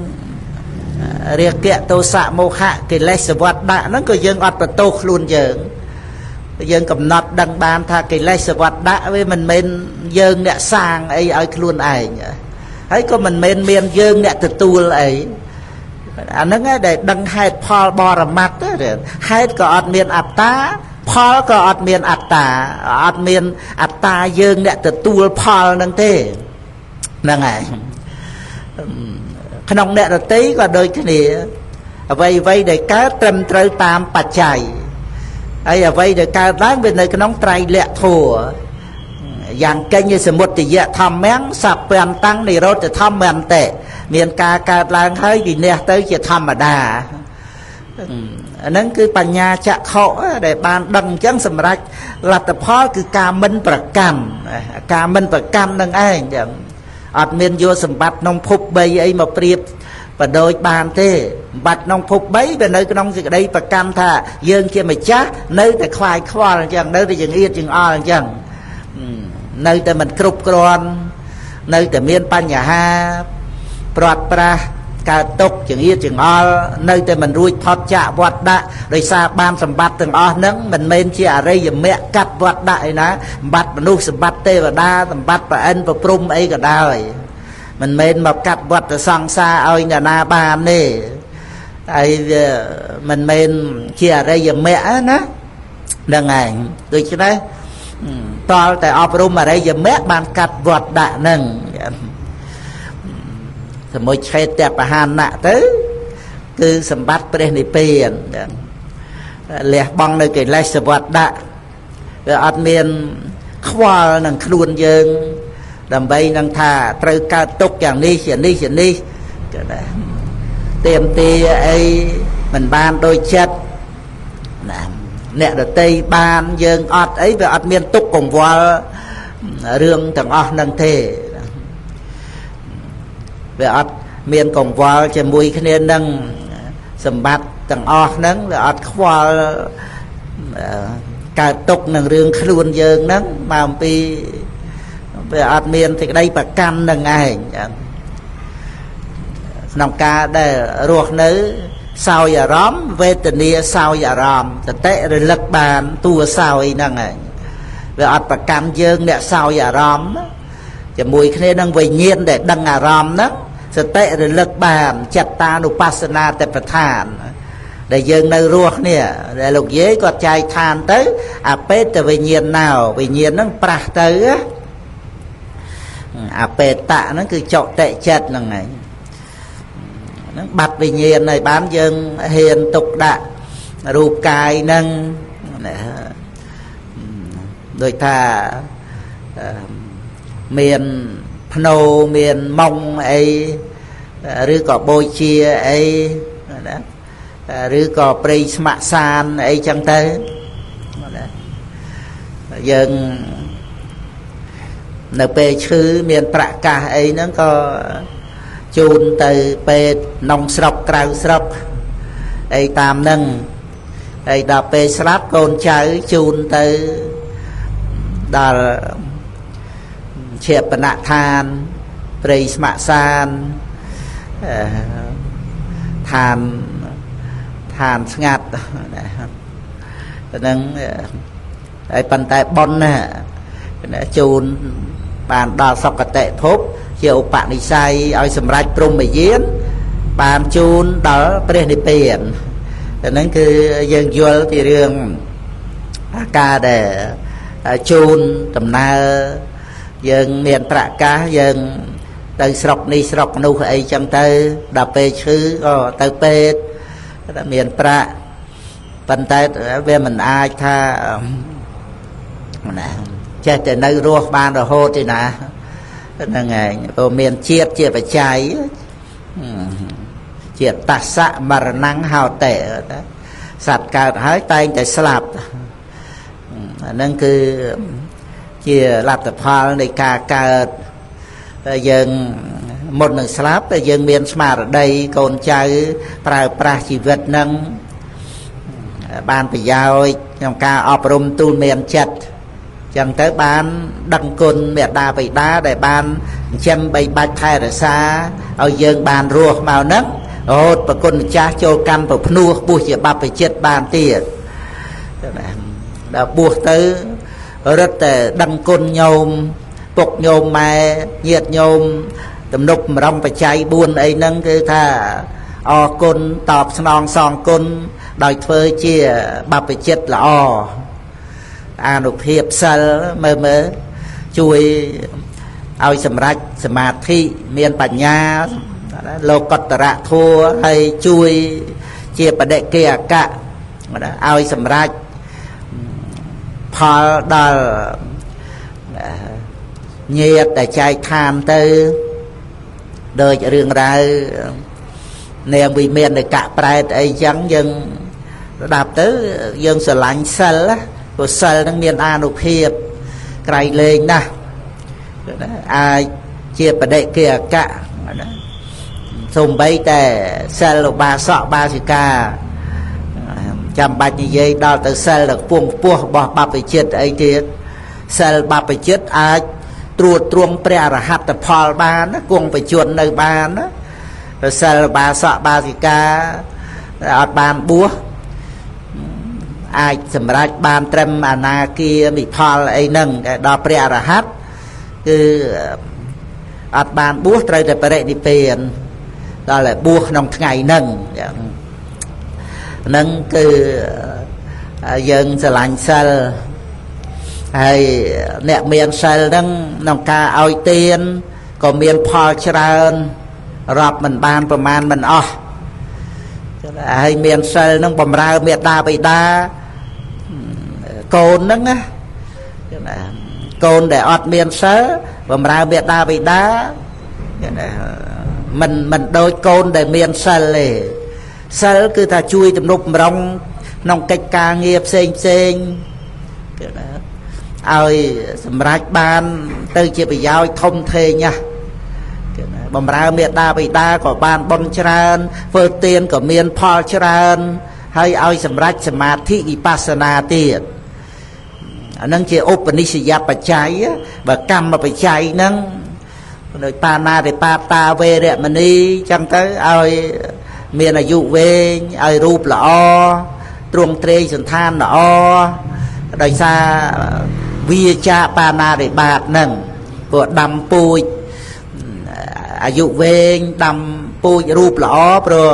[SPEAKER 1] រាគៈទោសៈមោហៈកិលេសវត្តដាក់ហ្នឹងក៏យើងអត់បន្ទោសខ្លួនយើងយើងកំណត់ដឹងបានថាកិលេសវត្តដាក់វាមិនមែនយើងអ្នកសាងអីឲ្យខ្លួនឯងហើយក៏មិនមែនមានយើងអ្នកទទួលអីអាហ្នឹងឯងដែលដឹងហេតុផលបរមត្តហេតុក៏អត់មានអត្តាផលក៏អត់មានអត្តាអត់មានអត្តាយើងអ្នកទទួលផលហ្នឹងទេហ្នឹងហើយក្នុងអ្នករតីក៏ដូចគ្នាអ្វីអ្វីដែលកើតត្រឹមត្រូវតាមបច្ច័យហើយអ្វីដែលកើតឡើងវានៅក្នុងត្រៃលក្ខធម៌យ៉ាងកញ្ញសមុទយៈធម្មំសព្វន្តੰនិរោធធម្មន្តិមានការកើតឡើងហើយវិន័យទៅជាធម្មតាអាហ្នឹងគឺបញ្ញាចក្ខុដែលបានដឹងអញ្ចឹងសម្រាប់លទ្ធផលគឺការមិនប្រកាន់ការមិនប្រកាន់នឹងឯងចឹងអត់មានយកសម្បត្តិក្នុងភព3អីមកប្រៀបបដូចបានទេសម្បត្តិក្នុងភព3វានៅក្នុងសេចក្តីប្រកាន់ថាយើងជាម្ចាស់នៅតែខ្វាយខ្វល់អញ្ចឹងនៅតែចង្អៀតចង្អល់អញ្ចឹងនៅតែមិនគ្រប់គ្រាន់នៅតែមានបញ្ហាព្រាត់ប្រាស កើតទុកចង្អៀតចង្អល់នៅតែមិនរួចផុតចាកវត្តដាក់ដោយសារបានសម្បត្តិទាំងអស់ហ្នឹងមិនមែនជាអរិយមគ្គកាត់វត្តដាក់ឯណាសម្បត្តិមនុស្សសម្បត្តិទេវតាសម្បត្តិប្រអិនប្រព្រំអីក៏ដោយមិនមែនមកកាត់វត្តសង្សារឲ្យអ្នកណាបានទេហើយវាមិនមែនជាអរិយមគ្គណាហ្នឹងឯងដូច្នេះតលតែអប់រំអរិយមគ្គបានកាត់វត្តដាក់ហ្នឹងសមុឆេតបហានៈទៅគឺសម្បត្តិព្រះនិព្វានលះបង់នៅកិលេសវត្តដាក់វាអត់មានខ្វល់នឹងខ្លួនយើងដើម្បីនឹងថាត្រូវកើតទុកយ៉ាងនេះជានេះជានេះក៏ដែរទៀមទាអីមិនបានដូចចិត្តណាអ្នកដតីបានយើងអត់អីវាអត់មានទុកកង្វល់រឿងទាំងអស់នឹងទេវាអត់មានកង្វល់ជាមួយគ្នានឹងសម្បត្តិទាំងអស់ហ្នឹងវាអត់ខ្វល់កើតទុកនឹងរឿងខ្លួនយើងហ្នឹងមកអំពីវាអត់មានសេចក្តីប្រកាន់នឹងឯងក្នុងការដែលរស់នៅសោយអារម្មណ៍វេទនាសោយអារម្មណ៍សតិរលឹកបានតួសោយហ្នឹងឯងវាអត់ប្រកាន់យើងអ្នកសោយអារម្មណ៍ជាមួយគ្នានឹងវិញ្ញាណដែលដឹងអារម្មណ៍ហ្នឹងសតិរលឹកបានចិត្តតានុបស្សនាតិប្បដ្ឋានដែលយើងនៅរស់នេះដែលលោកយាយគាត់ចែកឋានទៅអបេតវិញ្ញាណណោវិញ្ញាណហ្នឹងប្រាស់ទៅអបេតៈហ្នឹងគឺចុតិចិត្តហ្នឹងឯងហ្នឹងបាត់វិញ្ញាណហើយបានយើងហ៊ានទុកដាក់រូបកាយហ្នឹងដូចថាមានភ្នោមានម៉ុងអីឬក៏បូជាអីណាឬក៏ព្រៃស្ម័គ្រសានអីចឹងទៅណាយើងនៅពេលឈឺមានប្រកាសអីហ្នឹងក៏ជូនទៅពេទ្យក្នុងស្រុកក្រៅស្រុកអីតាមហ្នឹងហើយដល់ពេលស្លាប់កូនចៅជូនទៅដល់ជាបណដ្ឋានព្រៃស្ម័គ្រសានឋានឋានស្ងាត់ហ្នឹងហើយប៉ុន្តែប៉ុនណាជូនបានដល់សុគតិភពជាឧបនិស្ស័យឲ្យសម្រេចព្រហ្មយានបានជូនដល់ព្រះនិព្វានហ្នឹងគឺយើងយល់ពីរឿងអាការដែលជូនដំណើរយើងមានប្រកាសយើងទៅស្រុកនេះស្រុកនោះអីចឹងទៅដល់ពេលឈឺក៏ទៅពេទ្យមានប្រាក់ប៉ុន្តែវាមិនអាចថាណាចេះតែនៅរស់បានរហូតទេណាហ្នឹងឯងព្រោះមានជាតិជាបច្ច័យជាតិតសៈមរណង្ហោតិសត្វកើតហើយតែងតែស្លាប់អាហ្នឹងគឺជាលទ្ធផលនៃការកើតយើងមុននឹងស្លាប់តែយើងមានស្មារតីកូនចៅប្រើប្រាស់ជីវិតនឹងបានប្រយោជន៍ក្នុងការអប់រំទូលមានចិត្តចឹងទៅបានដឹងគុណមេដាបិតាដែលបានចិញ្ចឹមបីបាច់ថែរក្សាឲ្យយើងបានរស់មកហ្នឹងរហូតប្រគុណម្ចាស់ចូលកម្មប្រភ្នោះបួសជាបព្វជិតបានទៀតដល់បួសទៅរឹតតែដឹងគុណញោមពុកញោមម៉ែញាតិញោមទំនុកម្រំបច្ច័យ4អីហ្នឹងគឺថាអរគុណតបស្នងសងគុណដោយធ្វើជាបព្វជិតល្អអានុភាពសិលមើលមើលជួយឲ្យសម្រេចសមាធិមានបញ្ញាលោកតរៈធัวហើយជួយជាបដិកិអកៈឲ្យសម្រេចផលដល់ញាតិដែលចែកឋានទៅដូចរឿងរ៉ាវនាងវិមាននៃកៈប្រែតអីចឹងយើងស្ដាប់ទៅយើងស្រឡាញ់សិលព្រោះសិលនឹងមានអានុភាពក្រៃលែងណាស់អាចជាបដិកិអកៈសូម្បីតែសិលឧបាសកបាសិកាចាំបាច់និយាយដល់ទៅសិលដល់ខ្ពង់ខ្ពស់របស់បព្វជិតអីទៀតសិលបព្វជិតអាចត្រួតត្រងព្រះអរហន្តផលបានគង់បជននៅបានណា សិលបាសកបាសិកាអត់បានបួសអាចសម្រេចបានត្រឹមអនាគាមិផលអីហ្នឹងដល់ព្រះអរហន្តគឺអត់បានបួសត្រូវតែបរិនិព្វានដល់តែបួសក្នុងថ្ងៃហ្នឹងហ្នឹងគឺយើងស្រឡាញ់សិលហើយអ្នកមានសិលហ្នឹងក្នុងការឲ្យទានក៏មានផលច្រើនរាប់មិនបានប្រមាណមិនអស់ហើយមានសិលហ្នឹងបំរើមេដាបិតាកូនហ្នឹងណាកូនដែលអត់មានសិលបំរើមេដាបិតាមិនដូចកូនដែលមានសិលទេសិលគឺថាជួយទំនុកបំរុងក្នុងកិច្ចការងារផ្សេងផ្សេងគឺណាឲ្យសម្រេចបានទៅជាប្រយោជន៍ធំធេងណាគឺណាបំរើមេដាបិតាក៏បានបុណ្យច្រើនធ្វើទានក៏មានផលច្រើនហើយឲ្យសម្រេចសមាធិវិបស្សនាទៀតអានឹងជាឧបនិស្សយបច្ច័យបើកម្មបច្ច័យហ្នឹងដោយបាណារិបាតាវេរមណីចឹងទៅឲ្យមានអាយុវែងឲ្យរូបល្អទ្រង់ទ្រាយសន្តានល្អដោយសារវាចាបាណារិបាតហ្នឹងព្រោះដាំពូជអាយុវែងដាំពូជរូបល្អព្រោះ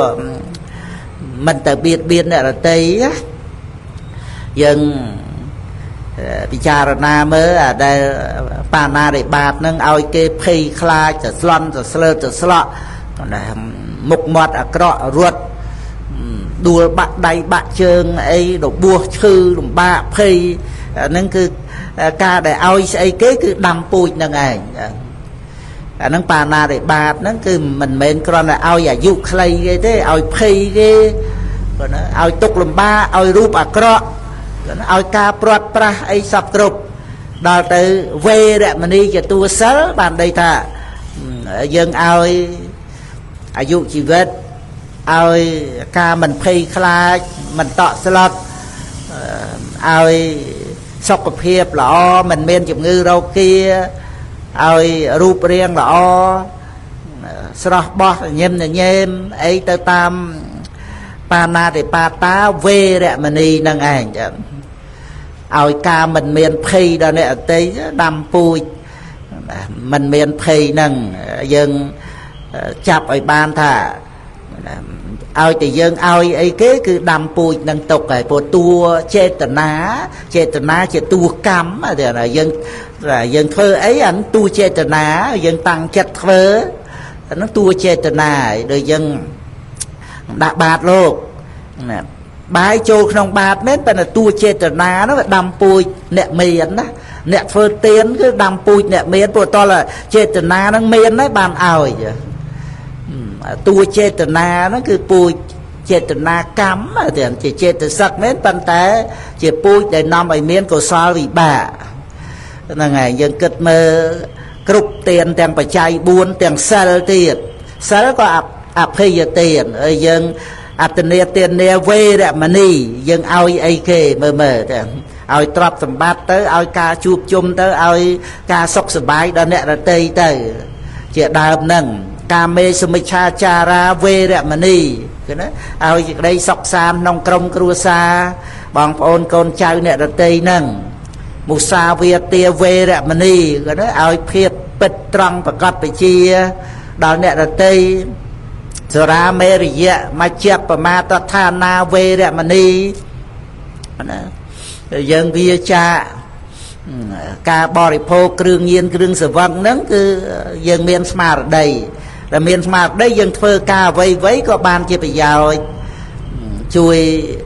[SPEAKER 1] មិនទៅបៀតបៀនអ្នករតីយើងពិចារណាមើលអាដែលបាណារិបាតហ្នឹងឲ្យគេភ័យខ្លាចទៅស្លន់ទៅស្លើទៅស្លក់មុខមាត់អាក្រក់រត់ដួលបាក់ដៃបាក់ជើងអីរបួសឈឺលំបាកភ័យហ្នឹងគឺការដែលឲ្យស្អីគេគឺដាំពូជហ្នឹងឯងអាហ្នឹងបាណារិបាតហ្នឹងគឺមិនមែនគ្រាន់តែឲ្យអាយុខ្លីគេទេឲ្យភ័យគេគាត់ណាឲ្យទុកលំបាកឲ្យរូបអាក្រក់ឲ្យការព្រាត់ប្រាសអីសពគ្រប់ដល់ទៅវេរមណីជាតួសិលបានន័យថាយើងឲ្យអាយុជីវិតឲ្យការមិនភ័យខ្លាចមិនតក់ស្លុតឲ្យសុខភាពល្អមិនមានជំងឺរោគាឲ្យរូបរាងល្អស្រស់បោះញឹមញែមអីទៅតាមបាណាតិបាតាវេរមណីនឹងឯងចឹងឲ្យការមិនមានភ័យដល់អ្នកអតីដាំពូជមិនមានភ័យហ្នឹងយើងចាប់ឲ្យបានថាឲ្យតែយើងឲ្យអីគេគឺដាំពូជនឹងទុកហើយព្រោះតួចេតនាចេតនាជាតួកម្មយើងយើងធ្វើអីអានតួចេតនាយើងតាំងចិត្តធ្វើអានោះតួចេតនាដូចយើងដាក់បាតលោកណាបាយចូលក្នុងបាតមែនប៉ុន្តែតួចេតនានោះវាដាំពូជអ្នកមានណាអ្នកធ្វើទានគឺដាំពូជអ្នកមានព្រោះតលចេតនានឹងមានហើយបានឲ្យតួចេតនាហ្នឹងគឺពូជចេតនាកម្មទាំងជាចេតសិកមែនប៉ុន្តែជាពូជដែលនាំឲ្យមានកុសលវិបាកហ្នឹងហើយយើងគិតមើលគ្រប់ទានទាំងបច្ច័យ4ទាំងសិលទៀតសិលក៏អភ័យទានហើយយើងអត្តនេទានាវេរមណីយើងឲ្យអីគេមើលមើលទាំងឲ្យទ្រព្យសម្បត្តិទៅឲ្យការជួបជុំទៅឲ្យការសុខសប្បាយដល់អ្នករតីទៅជាដើមហ្នឹងកាមេសមិច្ឆាចារាវេរមណីគឺណាឲ្យសេចក្តីសុខសាន្តក្នុងក្រុមគ្រួសារបងប្អូនកូនចៅអ្នករតីហ្នឹងមុសាវាទាវេរមណីគឺណាឲ្យភាពពិតត្រង់ប្រកបវិជាដល់អ្នករតីសរាមេរិយៈមជ្ឈបមាតដ្ឋានាវេរមណីណាយើងវាចាការបរិភោគគ្រឿងញៀនគ្រឿងសវឹងហ្នឹងគឺយើងមានស្មារតីតែមានស្មារតីយើងធ្វើការអ្វីៗក៏បានជាប្រយោជន៍ជួយ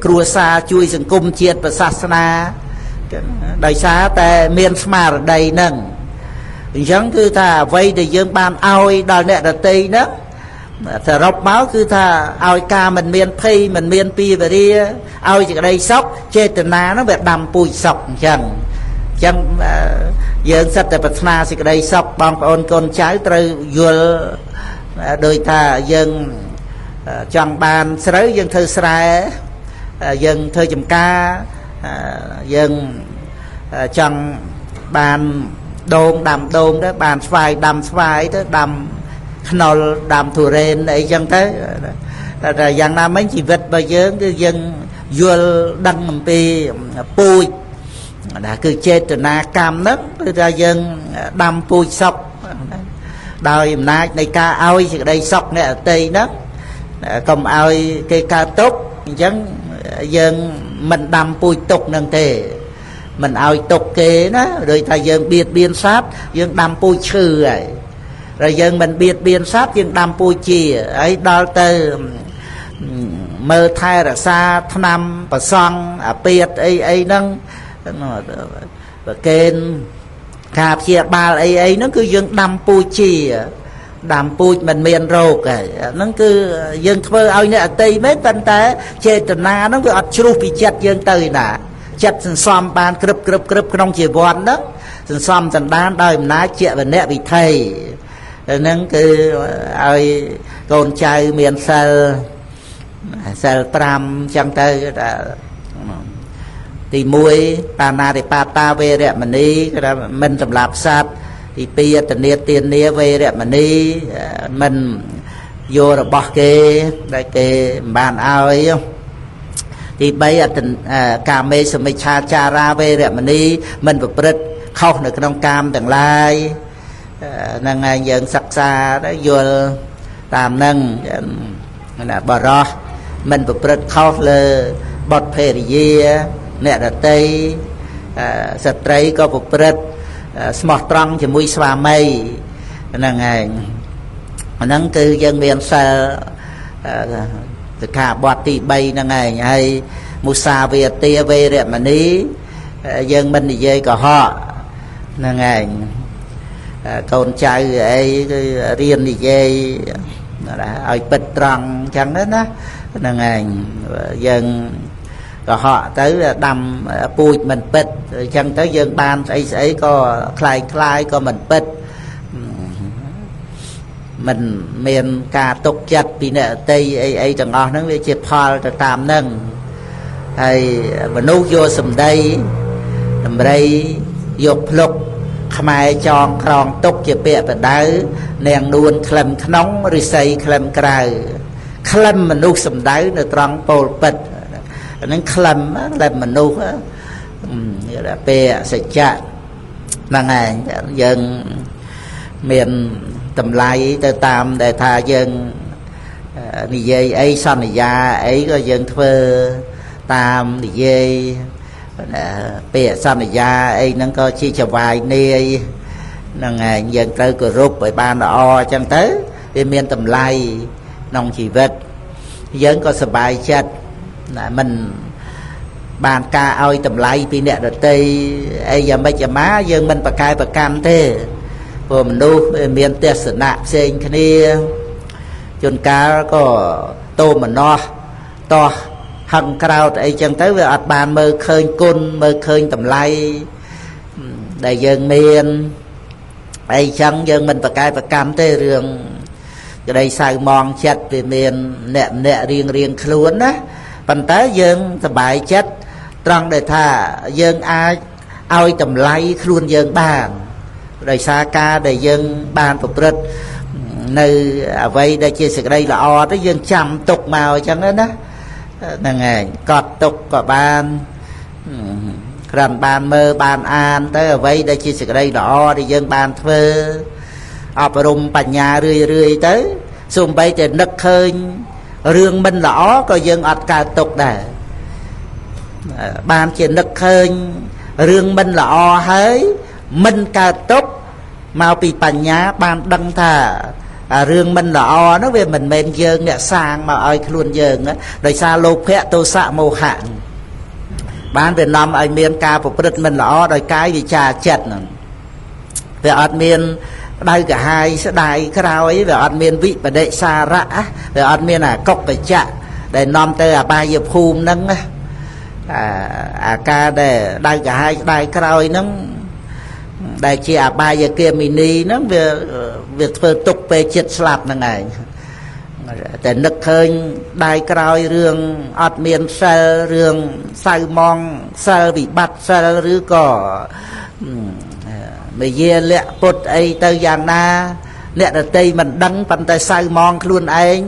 [SPEAKER 1] គ្រួសារជួយសង្គមជាតិប្រសាសនាដោយសារតែមានស្មារតីហ្នឹងអញ្ចឹងគឺថាអ្វីដែលយើងបានឲ្យដល់អ្នកដទៃហ្នឹងសរុបមកគឺថាឲ្យការមិនមានភ័យមិនមានពីវរាឲ្យសេចក្តីសុខចេតនាហ្នឹងវាដាំពូជសុខអញ្ចឹងយើងសិតតែប្រាថ្នាសេចក្តីសុខបងប្អូនកូនចៅត្រូវយល់ដោយថាយើងចង់បានស្រូវយើងធ្វើស្រែយើងធ្វើចំការយើងចង់បានដូងដាំដូងទៅបានស្វាយដាំស្វាយទៅដាំ ខ្នុលដាំទុរេនអីចឹងទៅតែយ៉ាងណាមិញជីវិតរបស់យើងគឺយើងយល់ដឹងអំពីពូជណាគឺចេតនាកម្មហ្នឹងគឺថាយើងដាំពូជសុខដោយអំណាចនៃការឲ្យសេចក្តីសុខអ្នកដទៃហ្នឹងកុំឲ្យគេកើតទុក្ខអញ្ចឹងយើងមិនដាំពូជទុក្ខហ្នឹងទេមិនឲ្យទុក្ខគេណាដូចថាយើងបៀតបៀនសត្វយើងដាំពូជឈឺហើយហើយយើងមិនបៀតបៀនសត្វយើងដាំពូជជាហើយដល់ទៅមើលថែរក្សាថ្នាំប្រសង់អាពាតអីអីហ្នឹងប្រកេនការព្យាបាលអីអីហ្នឹងគឺយើងដាំពូជជាដាំពូជមិនមានរោគហើយហ្នឹងគឺយើងធ្វើឲ្យអ្នកអតីមែនប៉ុន្តែចេតនាហ្នឹងវាអត់ជ្រុះពីចិត្តយើងទៅណាចិត្តសន្សំបានក្រឹបក្រឹបក្រឹបក្នុងជីវ័នហ្នឹងសន្សំសន្តានដោយអំណាចជាវនៈវិធិហ្នឹងគឺឲ្យកូនចៅមានសិលសិល5ចឹងទៅទី1បាណារិបាតាវេរមណីគេថាមិនសម្លាប់សត្វទី2អតនេទានាវេរមណីមិនយករបស់គេដែលគេមិនបានឲ្យទី3អតកាមេសមិច្ឆាចារាវេរមណីមិនប្រព្រឹត្តខុសនៅក្នុងកាមទាំងឡាយហ្នឹងហើយយើងសិក្សាទៅយល់តាមហ្នឹងណាបរោះមិនប្រព្រឹត្តខុសលើបុត្រភរិយាអ្នកដតីស្ត្រីក៏ប្រព្រឹត្តស្មោះត្រង់ជាមួយស្វាមីហ្នឹងឯងហ្នឹងគឺយើងមានសិលសិក្ខាបទទី3ហ្នឹងឯងហើយមុសាវាទាវេរមណីយើងមិននិយាយកុហកហ្នឹងឯងកូនចៅអីគឺរៀននិយាយឲ្យពិតត្រង់អញ្ចឹងណាហ្នឹងឯងយើងកុហកទៅដាំពូជមិនពិតអញ្ចឹងទៅយើងបានស្អីស្អីក៏คล้ายคล้ายក៏មិនពិតមិនមានការទុកចិត្តពីអ្នកអតីអីអីទាំងអស់ហ្នឹងវាជាផលទៅតាមហ្នឹងហើយមនុស្សយកសម្ដីតម្រៃយកភ្លុកខ្មែរចងក្រងទុកជាពាក្យបដៅនាងនួនក្លឹមក្នុងរិស័យក្លឹមក្រៅក្លឹមមនុស្សសម្ដៅនៅត្រង់ពោលពិតហ្នឹងក្លឹមក្លឹមមនុស្សពេលសច្ចៈហ្នឹងឯងយើងមានតម្លៃទៅតាមដែលថាយើងនិយាយអីសន្យាអីក៏យើងធ្វើតាមនិយាយពាក្យសន្យាអីហ្នឹងក៏ជាចវាយនាយហ្នឹងឯងយើងត្រូវគោរពឲ្យបានល្អអញ្ចឹងទៅវាមានតម្លៃក្នុងជីវិតយើងក៏សប្បាយចិត្តណាមិនបានការឲ្យតម្លៃពីអ្នកដទៃអីយ៉ាងម៉េចយ៉ាងម៉ាយើងមិនប្រកែប្រកាន់ទេព្រោះមនុស្សមានទស្សនៈផ្សេងគ្នាជួនកាលក៏តោមនោះតោះហឹងក្រោតអីចឹងទៅវាអត់បានមើលឃើញគុណមើលឃើញតម្លៃដែលយើងមានអីចឹងយើងមិនប្រកែប្រកម្មទេរឿងក្តីសៅមងចិត្តវាមានអ្នកម្នាក់រៀងរៀងខ្លួនណាប៉ុន្តែយើងសប្បាយចិត្តត្រង់ដែលថាយើងអាចឲ្យតម្លៃខ្លួនយើងបានដោយសារការដែលយើងបានប្រព្រឹត្តនៅអ្វីដែលជាសេចក្តីល្អទៅយើងចាំទុកមកអញ្ចឹងណាហ្នឹងឯងកត់ទុកក៏បានគ្រាន់បានមើលបានអានទៅអ្វីដែលជាសេចក្តីល្អដែលយើងបានធ្វើអប់រំបញ្ញារឿយរឿយទៅសូម្បីតែនឹកឃើញរឿងមិនល្អក៏យើងអត់កើតទុកដែរបានជានឹកឃើញរឿងមិនល្អហើយមិនកើតទុកមកពីបញ្ញាបានដឹងថារឿងមិនល្អនោះវាមិនមែនយើងអ្នកសាងមកឲ្យខ្លួនយើងដោយសារលោភៈទោសៈមោហៈបានវានាំឲ្យមានការប្រព្រឹត្តមិនល្អដោយកាយវិចារចិត្តហ្នឹងវាអត់មានដៅកាហាយស្ដាយក្រោយវាអត់មានវិបដិសារៈវាអត់មានអាកុកកច្ចៈដែលនាំទៅអបាយភូមិហ្នឹងណាអាការដែលដៅកាហាយស្ដាយក្រោយហ្នឹងដែលជាអបាយគាមីនីហ្នឹងវាធ្វើទុកពេលចិត្តស្លាប់ហ្នឹងឯងតែនឹកឃើញដៃក្រោយរឿងអត់មានសិលរឿងសៅមងសិលវិបត្តិសិលឬក៏មយាលៈពុទ្ធអីទៅយ៉ាងណា អ្នកដតីមិនដឹងប៉ុន្តែសៅមងខ្លួនឯង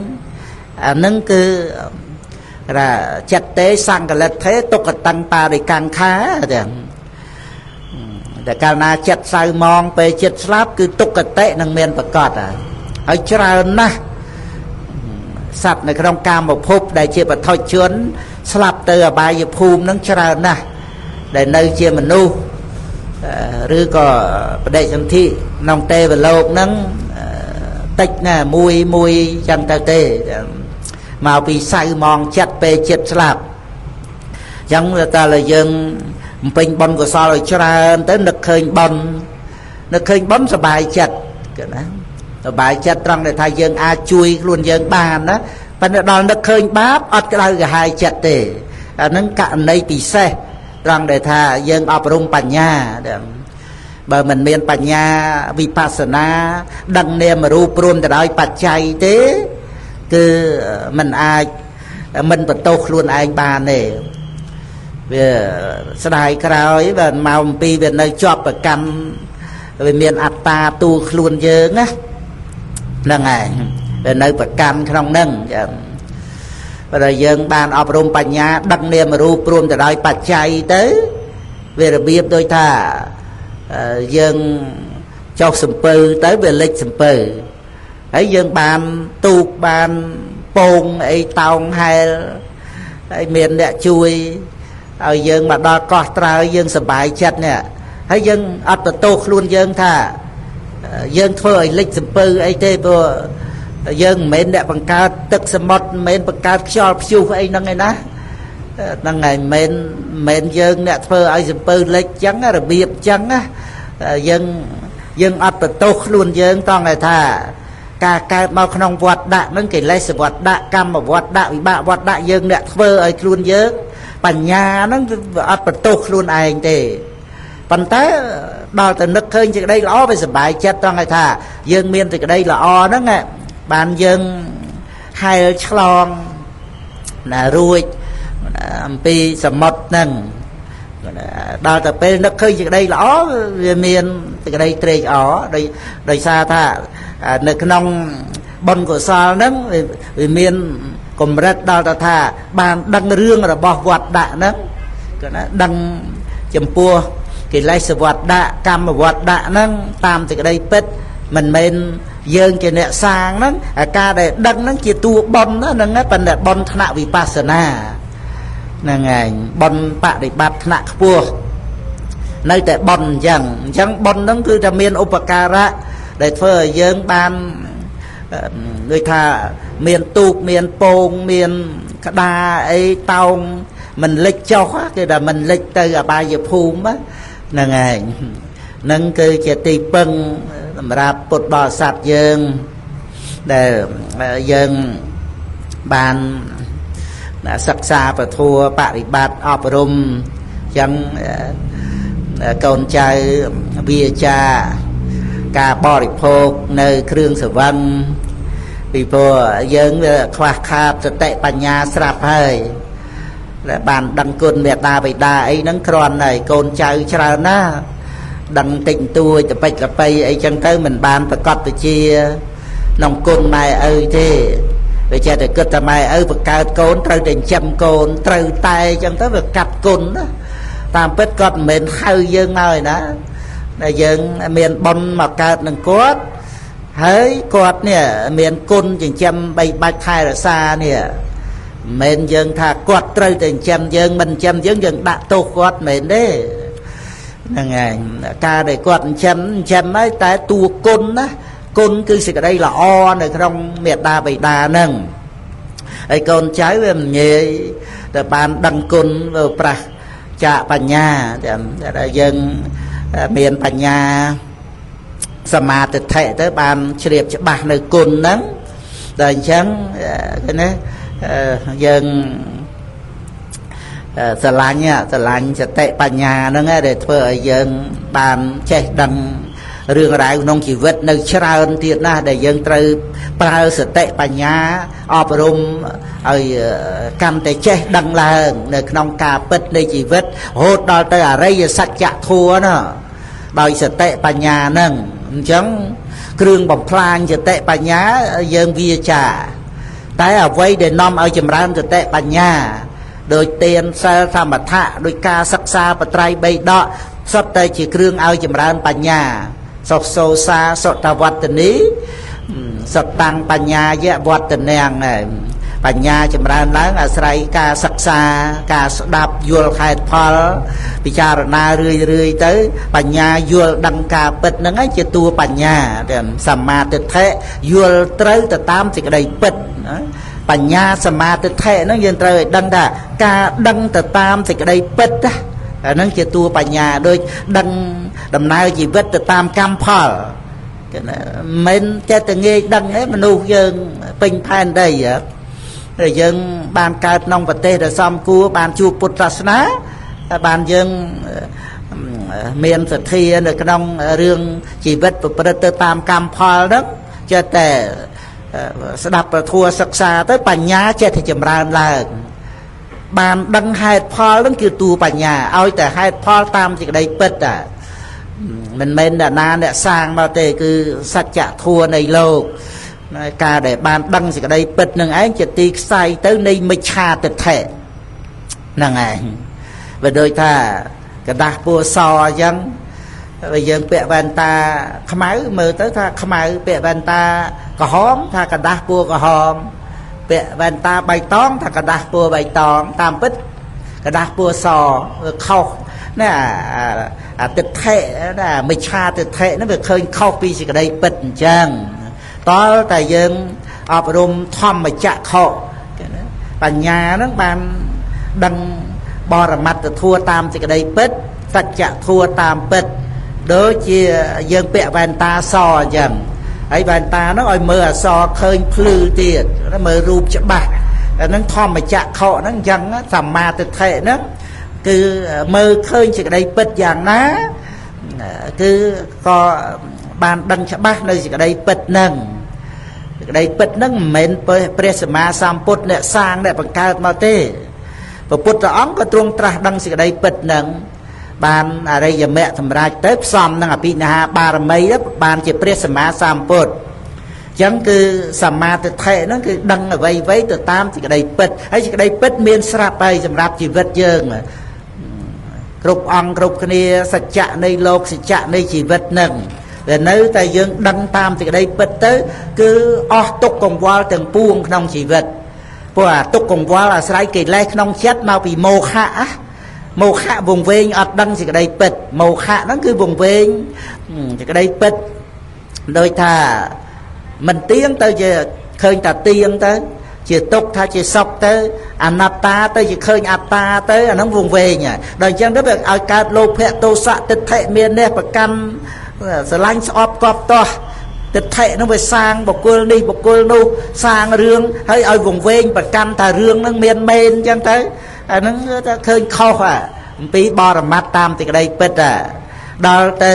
[SPEAKER 1] អានឹងគឺថាចិត្តទេសង្កលិទ្ធេទុក្កតੰបារិកង្ខាទាំងតែកាលណាចិត្តសៅមងពេលចិត្តស្លាប់គឺទុក្កតិនឹងមានប្រកបហើយច្រើនណាស់សត្វនៅក្នុងកាមភពដែលជាបឋិជនស្លាប់ទៅអបាយភូមិនឹងច្រើនណាស់ដែលនៅជាមនុស្សឬក៏បដិសន្ធិក្នុងទេវលោកហ្នឹងតិចណាស់មួយមួយចឹងទៅទេមកពីសៅមងចិត្តពេលចិត្តស្លាប់ចឹងតើយើងបំពេញបុណ្យកុសលឲ្យច្រើនទៅនឹកឃើញបុណ្យនឹកឃើញបុណ្យសប្បាយចិត្តគេណាសប្បាយចិត្តត្រង់ដែលថាយើងអាចជួយខ្លួនយើងបានណាប៉ុន្តែដល់នឹកឃើញបាបអត់ក្តៅក្រហាយចិត្តទេអាហ្នឹងករណីពិសេសត្រង់ដែលថាយើងអប់រំបញ្ញាបើមិនមានបញ្ញាវិបស្សនាដឹងនាមរូបព្រមទៅដោយបច្ច័យទេគឺមិនអាចមិនបន្ទោសខ្លួនឯងបានទេវាស្ដាយក្រោយបើមកអំពីវានៅជាប់ប្រកម្មវាមានអត្តាទូខ្លួនយើងណាហ្នឹងហើយវានៅប្រកម្មក្នុងហ្នឹងចឹងបើយើងបានអប់រំបញ្ញាដឹងនាមរូបព្រមទៅដោយបច្ច័យទៅវារបៀបដូចថាយើងចុះសំពៅទៅវាលិចសំពៅហើយយើងបានទូកបានពងអីតោងហែលហើយមានអ្នកជួយឲ្យយើងមកដល់កោះត្រើយយើងសប្បាយចិត្តនេះហើយយើងអត់បន្ទោសខ្លួនយើងថាយើងធ្វើឲ្យលិចសំពៅអីទេព្រោះយើងមិនមែនអ្នកបង្កើតទឹកសមុទ្រមិនមែនបង្កើតខ្យល់ព្យុះអីហ្នឹងឯណាហ្នឹងហើយមិនមែនយើងអ្នកធ្វើឲ្យសំពៅលិចចឹងរបៀបចឹងណាយើងអត់បន្ទោសខ្លួនយើងតង់តែថាការកើតមកក្នុងវត្តដាក់ហ្នឹងកិលេសវត្តដាក់កម្មវត្តដាក់វិបាកវត្តដាក់យើងអ្នកធ្វើឲ្យខ្លួនយើងបញ្ញាហ្នឹងអត់បន្ទោសខ្លួនឯងទេប៉ុន្តែដល់តែនឹកឃើញសេចក្តីល្អវាសប្បាយចិត្តត្រង់ឲ្យថាយើងមានសេចក្តីល្អហ្នឹងបានយើងហែលឆ្លងណារួចអំពីសមុទ្រហ្នឹងដល់តែពេលនឹកឃើញសេចក្តីល្អវាមានសេចក្តីត្រេកអរដោយសារថានៅក្នុងបុណ្យកុសលហ្នឹងវាមានកម្រិតដល់ទៅថាបានដឹងរឿងរបស់វត្តដាក់ហ្នឹងគឺណាដឹងចំពោះកិលេសវត្តដាក់កម្មវត្តដាក់ហ្នឹងតាមសេចក្តីពិតមិនមែនយើងជាអ្នកសាងហ្នឹងអាការដែលដឹងហ្នឹងជាតួបុណ្យហ្នឹងប៉ុន្តែបុណ្យថ្នាក់វិបស្សនាហ្នឹងឯងបុណ្យបដិបត្តិថ្នាក់ខ្ពស់នៅតែបុណ្យអញ្ចឹងបុណ្យហ្នឹងគឺថាមានឧបការៈដែលធ្វើឲ្យយើងបានដូចថាមានទូកមានពងមានក្តារអីតោងមិនលិចចុះគឺថាមិនលិចទៅអបាយភូមិហ្នឹងឯងហ្នឹងគឺជាទីពឹងសម្រាប់ពុទ្ធបរិស័ទយើងដែលយើងបានសិក្សាពធបរិបត្តិអប់រំចឹងកូនចៅវាចាការបរិភោគនៅគ្រឿងសង្វឹងពីព្រោះយើងវាខ្វះខាតសតិបញ្ញាស្រាប់ហើយដែលបានដឹងគុណមេត្តាបិតាអីហ្នឹងគ្រាន់តែកូនចៅច្រើនណាស់ដឹងតិចតួចតបិចលបៃអីចឹងទៅមិនបានប្រកបវិជាក្នុងគុណម៉ែឪទេវាចេះតែគិតតែម៉ែឪបង្កើតកូនត្រូវតែចិញ្ចឹមកូនត្រូវតែចឹងទៅវាកាត់គុណណាតាមពិតគាត់មិនមែនហៅយើងមកឯណាដែលយើងមានបុណ្យមកកើតនឹងគាត់ហើយគាត់នេះមានគុណចិញ្ចឹមបីបាច់ថែរក្សានេះមិនមែនយើងថាគាត់ត្រូវតែចិញ្ចឹមយើងមិនចិញ្ចឹមយើងយើងដាក់ទោសគាត់មិនមែនទេហ្នឹងឯងការដែលគាត់ចិញ្ចឹមហើយតែតួគុណណាគុណគឺសេចក្តីល្អនៅក្នុងមេត្តាបិតាហ្នឹងហើយកូនចៅវាមិនងាយតែបានដឹងគុណប្រាសចាកបញ្ញាតែយើងមានបញ្ញាសមាទិដ្ឋិទៅបានជ្រាបច្បាស់នៅគុណហ្នឹងដល់អញ្ចឹងគេណាយើងស្រឡាញ់សតិបញ្ញាហ្នឹងដែលធ្វើឲ្យយើងបានចេះដឹងរឿងរ៉ាវក្នុងជីវិតនៅច្រើនទៀតណាស់ដែលយើងត្រូវប្រើសតិបញ្ញាអប់រំឲ្យកាន់តែចេះដឹងឡើងនៅក្នុងការពិតនៃជីវិតរហូតដល់ទៅអរិយសច្ចធម៌ណាដោយសតិបញ្ញាហ្នឹងអញ្ចឹង គ្រឿងបំផ្លាញសតិបញ្ញាយើងវាចាតែអ្វីដែលនាំឲ្យចម្រើនសតិបញ្ញាដោយទានសិលសមថៈដោយការសិក្សាបត្រៃបីដកសុទ្ធតែជាគ្រឿងឲ្យចម្រើនបញ្ញាសុខសោសាសុតវត្តនីសតាំងបញ្ញាយវត្តនាងបញ្ញាចម្រើនឡើងអាស្រ័យការសិក្សាការស្ដាប់យល់ហេតុផលពិចារណារឿយរឿយទៅបញ្ញាយល់ដឹងការពិតហ្នឹងឯងជាតួបញ្ញាសម្មាទិដ្ឋិយល់ត្រូវទៅតាមសេចក្តីពិតបញ្ញាសម្មាទិដ្ឋិហ្នឹងយើងត្រូវឲ្យដឹងថាការដឹងទៅតាមសេចក្តីពិតអាហ្នឹងជាតួបញ្ញាដូចដឹងដំណើរជីវិតទៅតាមកម្មផលគេណាមិនចេះតែងាយដឹងទេមនុស្សយើងពេញផែនដីតែយើងបានកើតក្នុងប្រទេសដែលសមគួរបានជួបពុទ្ធសាសនាបានយើងមានសទ្ធានៅក្នុងរឿងជីវិតប្រព្រឹត្តទៅតាមកម្មផលហ្នឹងចេះតែស្ដាប់ប្រធัวសិក្សាទៅបញ្ញាចេះតែចម្រើនឡើងបានដឹងហេតុផលហ្នឹងគឺតួបញ្ញាឲ្យតែហេតុផលតាមសេចក្តីពិតតាមិនមែនអ្នកណាអ្នកសាងមកទេគឺសច្ចធម៌នៃលោកការដែលបានដឹងសេចក្តីពិតនឹងឯងជាទីខ្សែទៅនៃមិច្ឆាទិដ្ឋិហ្នឹងឯងបើដូចថាกระดาษពណ៌សអញ្ចឹងបើយើងពាក់វ៉ែនតាខ្មៅមើលទៅថាខ្មៅពាក់វ៉ែនតាក្រហមថាกระดาษពណ៌ក្រហមពាក់វ៉ែនតាបៃតងថាกระดาษពណ៌បៃតងតាមពិតกระดาษពណ៌សខុសណាអាទិដ្ឋិណាមិច្ឆាទិដ្ឋិហ្នឹងវាឃើញខុសពីសេចក្តីពិតអញ្ចឹងតលតែយើងអប់រំធម្មចក្ខុបញ្ញាហ្នឹងបានដឹងបរមត្តធัวតាមសេចក្តីពិតសច្ចធัวតាមពិតដូចជាយើងពាក់វ៉ែនតាសអញ្ចឹងហើយវ៉ែនតាហ្នឹងឲ្យមើលអក្សរឃើញភ្លឺទៀតមើលរូបច្បាស់អាហ្នឹងធម្មចក្ខុហ្នឹងអញ្ចឹងសម្មាទិដ្ឋិហ្នឹងគឺមើលឃើញសេចក្តីពិតយ៉ាងណាគឺក៏បានដឹងច្បាស់នៅសេចក្តីពិតហ្នឹងសេចក្តីពិតហ្នឹងមិនមែនព្រះសម្មាសម្ពុទ្ធអ្នកសាងអ្នកបង្កើតមកទេព្រះពុទ្ធអង្គក៏ទ្រង់ត្រាស់ដឹងសេចក្តីពិតហ្នឹងបានអរិយមគ្គសម្រាប់ទៅផ្សំនឹងអភិនិហាបារមីបានជាព្រះសម្មាសម្ពុទ្ធអញ្ចឹងគឺសម្មាទិដ្ឋិហ្នឹងគឺដឹងអ្វីៗទៅតាមសេចក្តីពិតហើយសេចក្តីពិតមានស្រាប់ហើយសម្រាប់ជីវិតយើងគ្រប់អង្គគ្រប់គ្នាសច្ចៈនៃលោកសច្ចៈនៃជីវិតហ្នឹងដែលនៅតែយើងដឹងតាមសេចក្តីពិតទៅគឺអស់ទុក្ខកង្វល់ទាំងពួងក្នុងជីវិតព្រោះអាទុក្ខកង្វល់អាស្រ័យកិលេសក្នុងចិត្តមកពីមោហៈមោហៈវង្វេងអត់ដឹងសេចក្តីពិតមោហៈហ្នឹងគឺវង្វេងសេចក្តីពិតដោយថាមិនទៀងទៅជាឃើញតែទៀងទៅជាទុក្ខថាជាសុខទៅអនត្តាទៅជាឃើញអត្តាទៅអាហ្នឹងវង្វេងដល់អញ្ចឹងទៅវាឲ្យកើតលោភៈទោសៈទិដ្ឋិមាននេះប្រកាន់ស្រឡាញ់ស្អប់កប់ទាស់ទិដ្ឋិហ្នឹងវាសាងបុគ្គលនេះបុគ្គលនោះសាងរឿងហើយឲ្យវង្វេងប្រកាន់ថារឿងហ្នឹងមានមែនអញ្ចឹងទៅអាហ្នឹងថាឃើញខុសអំពីបរមត្តតាមសេចក្តីពិតដល់ទៅ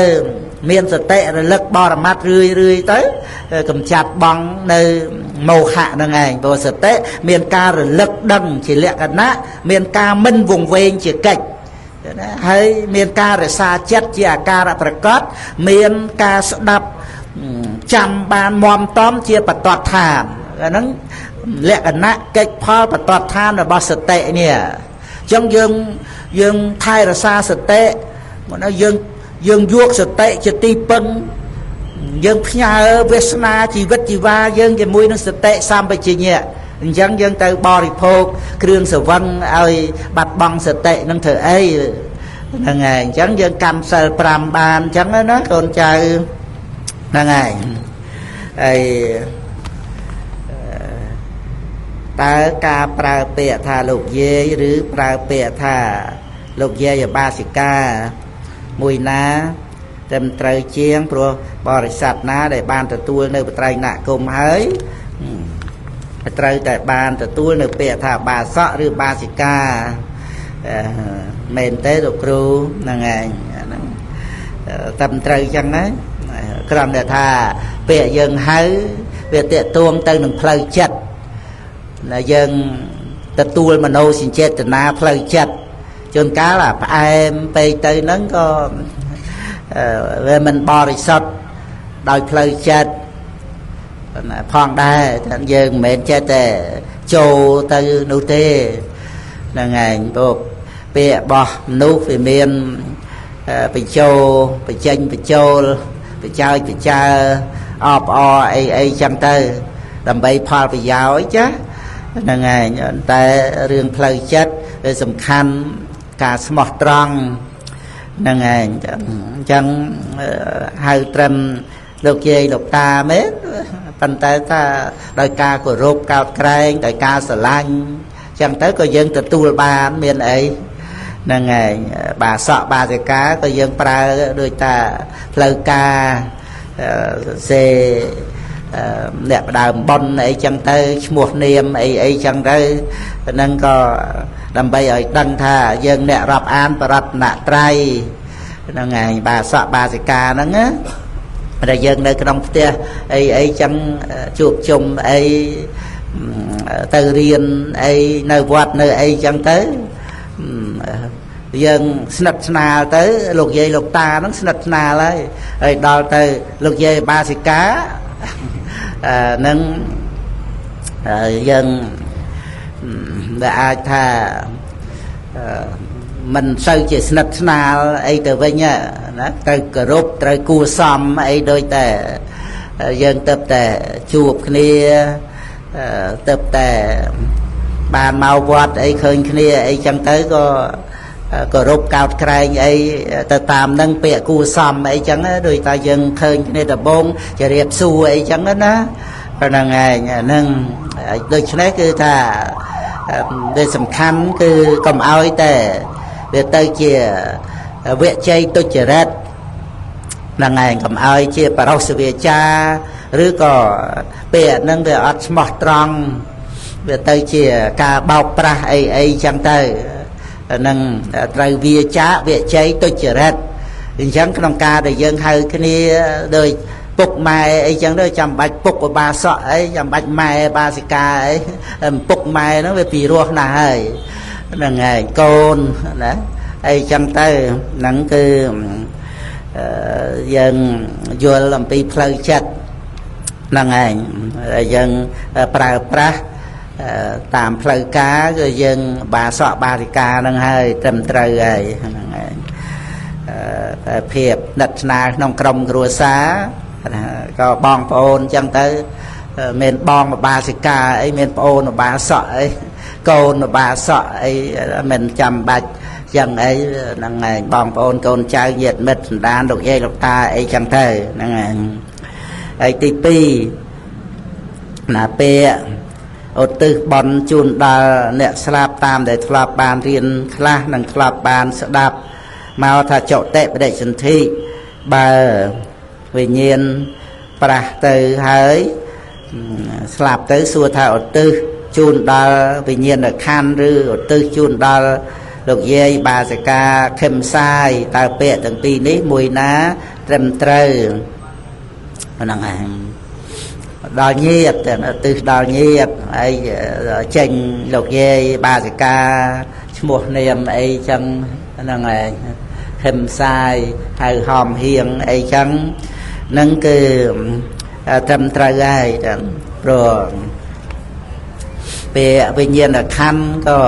[SPEAKER 1] មានសតិរលឹកបរមត្តរឿយរឿយទៅកំចាត់បងនៅមោហៈហ្នឹងឯងព្រោះសតិមានការរលឹកដឹងជាលក្ខណៈមានការមិនវង្វេងជាកិច្ចណាហើយមានការរក្សាចិត្តជាអាការៈប្រកបមានការស្ដាប់ចាំបានមមតំជាបតតឋានអាហ្នឹងលក្ខណៈកិច្ចផលបតតឋានរបស់សតិនេះអញ្ចឹងយើងថែរក្សាសតិមកណាយើងយកសតិជាទីពឹងយើងផ្ញើវាសនាជីវិតជីវ៉ាយើងជាមួយនឹងសតិសម្បជញ្ញៈអញ្ចឹងយើងទៅបរិភោគគ្រឿងសវឹងឲ្យបាត់បង់សតិនឹងធ្វើអីហ្នឹងហើយអញ្ចឹងយើងកម្មសិល5បានអញ្ចឹងណាកូនចៅហ្នឹងហើយហើយតើការប្រើពាក្យថាលោកយាយឬប្រើពាក្យថាលោកយាយបាសិកាមួយណាត្រឹមត្រូវជាងព្រោះបរិស័ទណាដែលបានទទួលនៅបត្រៃណគមហើយត្រូវតែបានទទួលនៅពាក្យថាបាសកឬបាសិកាមែនទេលោកគ្រូហ្នឹងឯងហ្នឹងត្រឹមត្រូវចឹងណាគ្រាន់តែថាពាក្យយើងហៅវាតេតួងទៅនឹងផ្លូវចិត្តណាយើងទទួលមโนសញ្ចេតនាផ្លូវចិត្តជួនកាលអាផ្អែមពេកទៅហ្នឹងក៏វាមិនបរិសុទ្ធ ដោយផ្លូវចិត្តផងដែរយើងមិនមែនចេះតែចូលទៅនោះទេហ្នឹងឯងព្រោះពាក្យរបស់មនុស្សវាមានបញ្ចូលបញ្ចេញបញ្ចូលបញ្ចើចបញ្ចើអបអអីអីចឹងទៅដើម្បីផលប្រយោជន៍ចាហ្នឹងឯងតែរឿងផ្លូវចិត្តវាសំខាន់ការស្មោះត្រង់ហ្នឹងឯងអញ្ចឹងហៅត្រឹមលោកយាយលោកតាមែនប៉ុន្តែថាដោយការគោរពកោតក្រែងដោយការស្រឡាញ់ចឹងទៅក៏យើងទទួលបានមានអីហ្នឹងឯងបាសកបាសិកាក៏យើងប្រើដូចតាផ្លូវការសេអ្នកផ្ដើមប៉ុនអីចឹងទៅឈ្មោះនាមអីអីចឹងទៅហ្នឹងក៏ដើម្បីឲ្យដឹងថាយើងអ្នករាប់អានបរតនត្រ័យហ្នឹងឯងបាសកបាសិកាហ្នឹងណាដែលយើងនៅក្នុងផ្ទះអីអីចឹងជួបជុំអីទៅរៀនអីនៅវត្តនៅអីចឹងទៅយើងស្និទ្ធស្នាលទៅលោកយាយលោកតាហ្នឹងស្និទ្ធស្នាលហើយហើយដល់ទៅលោកយាយបាសិកានឹងយើងដែលអាចថាមិនសូវជាស្និទ្ធស្នាលអីទៅវិញណាត្រូវគោរពត្រូវគួសមអីដូចតែយើងទៅតែជួបគ្នាទៅតែបានមកវត្តអីឃើញគ្នាអីចឹងទៅក៏គោរពកោតក្រែងអីទៅតាមនឹងពាក្យគួសមអីចឹងដូចតែយើងឃើញគ្នាដំបងជរាបសួរអីចឹងណាហ្នឹងឯងហ្នឹងដូច្នេះគឺថាដែលសំខាន់គឺកុំឲ្យតែវាទៅជាវជ័យទុច្ចរិតហ្នឹងឯងកុំឲ្យជាបរោសវាចាឬក៏ពាក្យហ្នឹងវាអត់ស្មោះត្រង់វាទៅជាការបោកប្រាស់អីអីចឹងទៅនឹងត្រូវវាចាវជ័យទុច្ចរិតអញ្ចឹងក្នុងការដែលយើងហៅគ្នាដោយពុកម៉ែអីចឹងទៅចាំបាច់ពុកឧបាសកអីចាំបាច់ម៉ែបាសិកាអីពុកម៉ែហ្នឹងវាពីរោះណាស់ហើយហ្នឹងឯងកូនណាអីចឹងទៅហ្នឹងគឺយើងយល់អំពីផ្លូវចិត្តហ្នឹងឯងយើងប្រើប្រាស់តាមផ្លូវការគឺយើងបាសកបារិកាហ្នឹងហើយត្រឹមត្រូវហើយហ្នឹងឯងភាពដិតស្នាលក្នុងក្រុមគ្រួសារក៏បងប្អូនចឹងទៅមានបងបាសិកាអីមានប្អូនបាសកអីកូនបាសកអីមិនចាំបាច់ចឹងអីហ្នឹងឯងបងប្អូនកូនចៅញាតិមិត្តសន្តានលោកយាយលោកតាអីចឹងទៅហ្នឹងឯងហើយទី2ណាពាក្យឧទ្ទិសបុណ្យជូនដល់អ្នកស្លាប់តាមដែលធ្លាប់បានរៀនខ្លះនិងធ្លាប់បានស្ដាប់មកថាចតិបដិសន្ធិបើវិញ្ញាណប្រាស់ទៅហើយស្លាប់ទៅសួរថាឧទ្ទិសជូនដល់វិញ្ញាណខណ្ឌឬឧទ្ទិសជូនដល់លោកយាយបាសិកាខឹមសាយតើពាក្យទាំងពីរនេះមួយណាត្រឹមត្រូវហ្នឹងឯងដល់ញាតទិសដល់ញាតហើយចេញលោកយាយបាសិកាឈ្មោះនាមអីចឹងហ្នឹងឯងខឹមសាយហៅហមហៀងអីចឹងហ្នឹងគឺត្រឹមត្រូវហើយចឹងព្រោះពាក្យវិញ្ញាណខណ្ឌក៏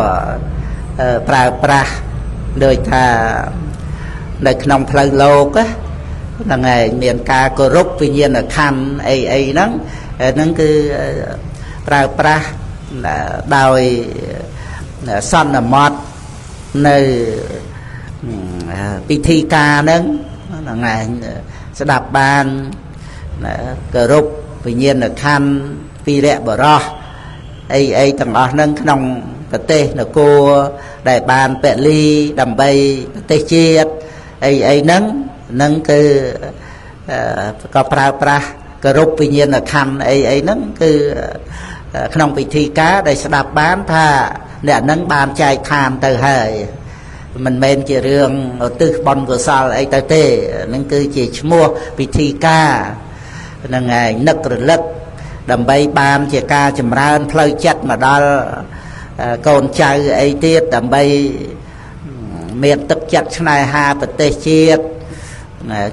[SPEAKER 1] ប្រើប្រាស់ដូចថានៅក្នុងផ្លូវលោកហ្នឹងឯងមានការគោរពវិញ្ញាណខណ្ឌអីអីហ្នឹងហ្នឹងគឺប្រើប្រាស់ដោយសន្មត់នៅពិធីការហ្នឹងហ្នឹងឯងស្ដាប់បានគោរពវិញ្ញាណខណ្ឌពីរៈបរោះអីអីទាំងអស់ហ្នឹងក្នុងប្រទេសនគរដែលបានពលីដើម្បីប្រទេសជាតិអីអីហ្នឹងហ្នឹងគឺក៏ប្រើប្រាស់គោរពវិញ្ញាណខណ្ឌអីអីហ្នឹងគឺក្នុងពិធីការដែលស្ដាប់បានថាអ្នកហ្នឹងបានចែកឋានទៅហើយមិនមែនជារឿងឧទ្ទិសបុណ្យកុសលអីទៅទេហ្នឹងគឺជាឈ្មោះពិធីការហ្នឹងឯងនឹករលឹកដើម្បីបានជាការចម្រើនផ្លូវចិត្តមកដល់កូនចៅអីទៀតដើម្បីមានទឹកចិត្តស្នេហាប្រទេសជាតិ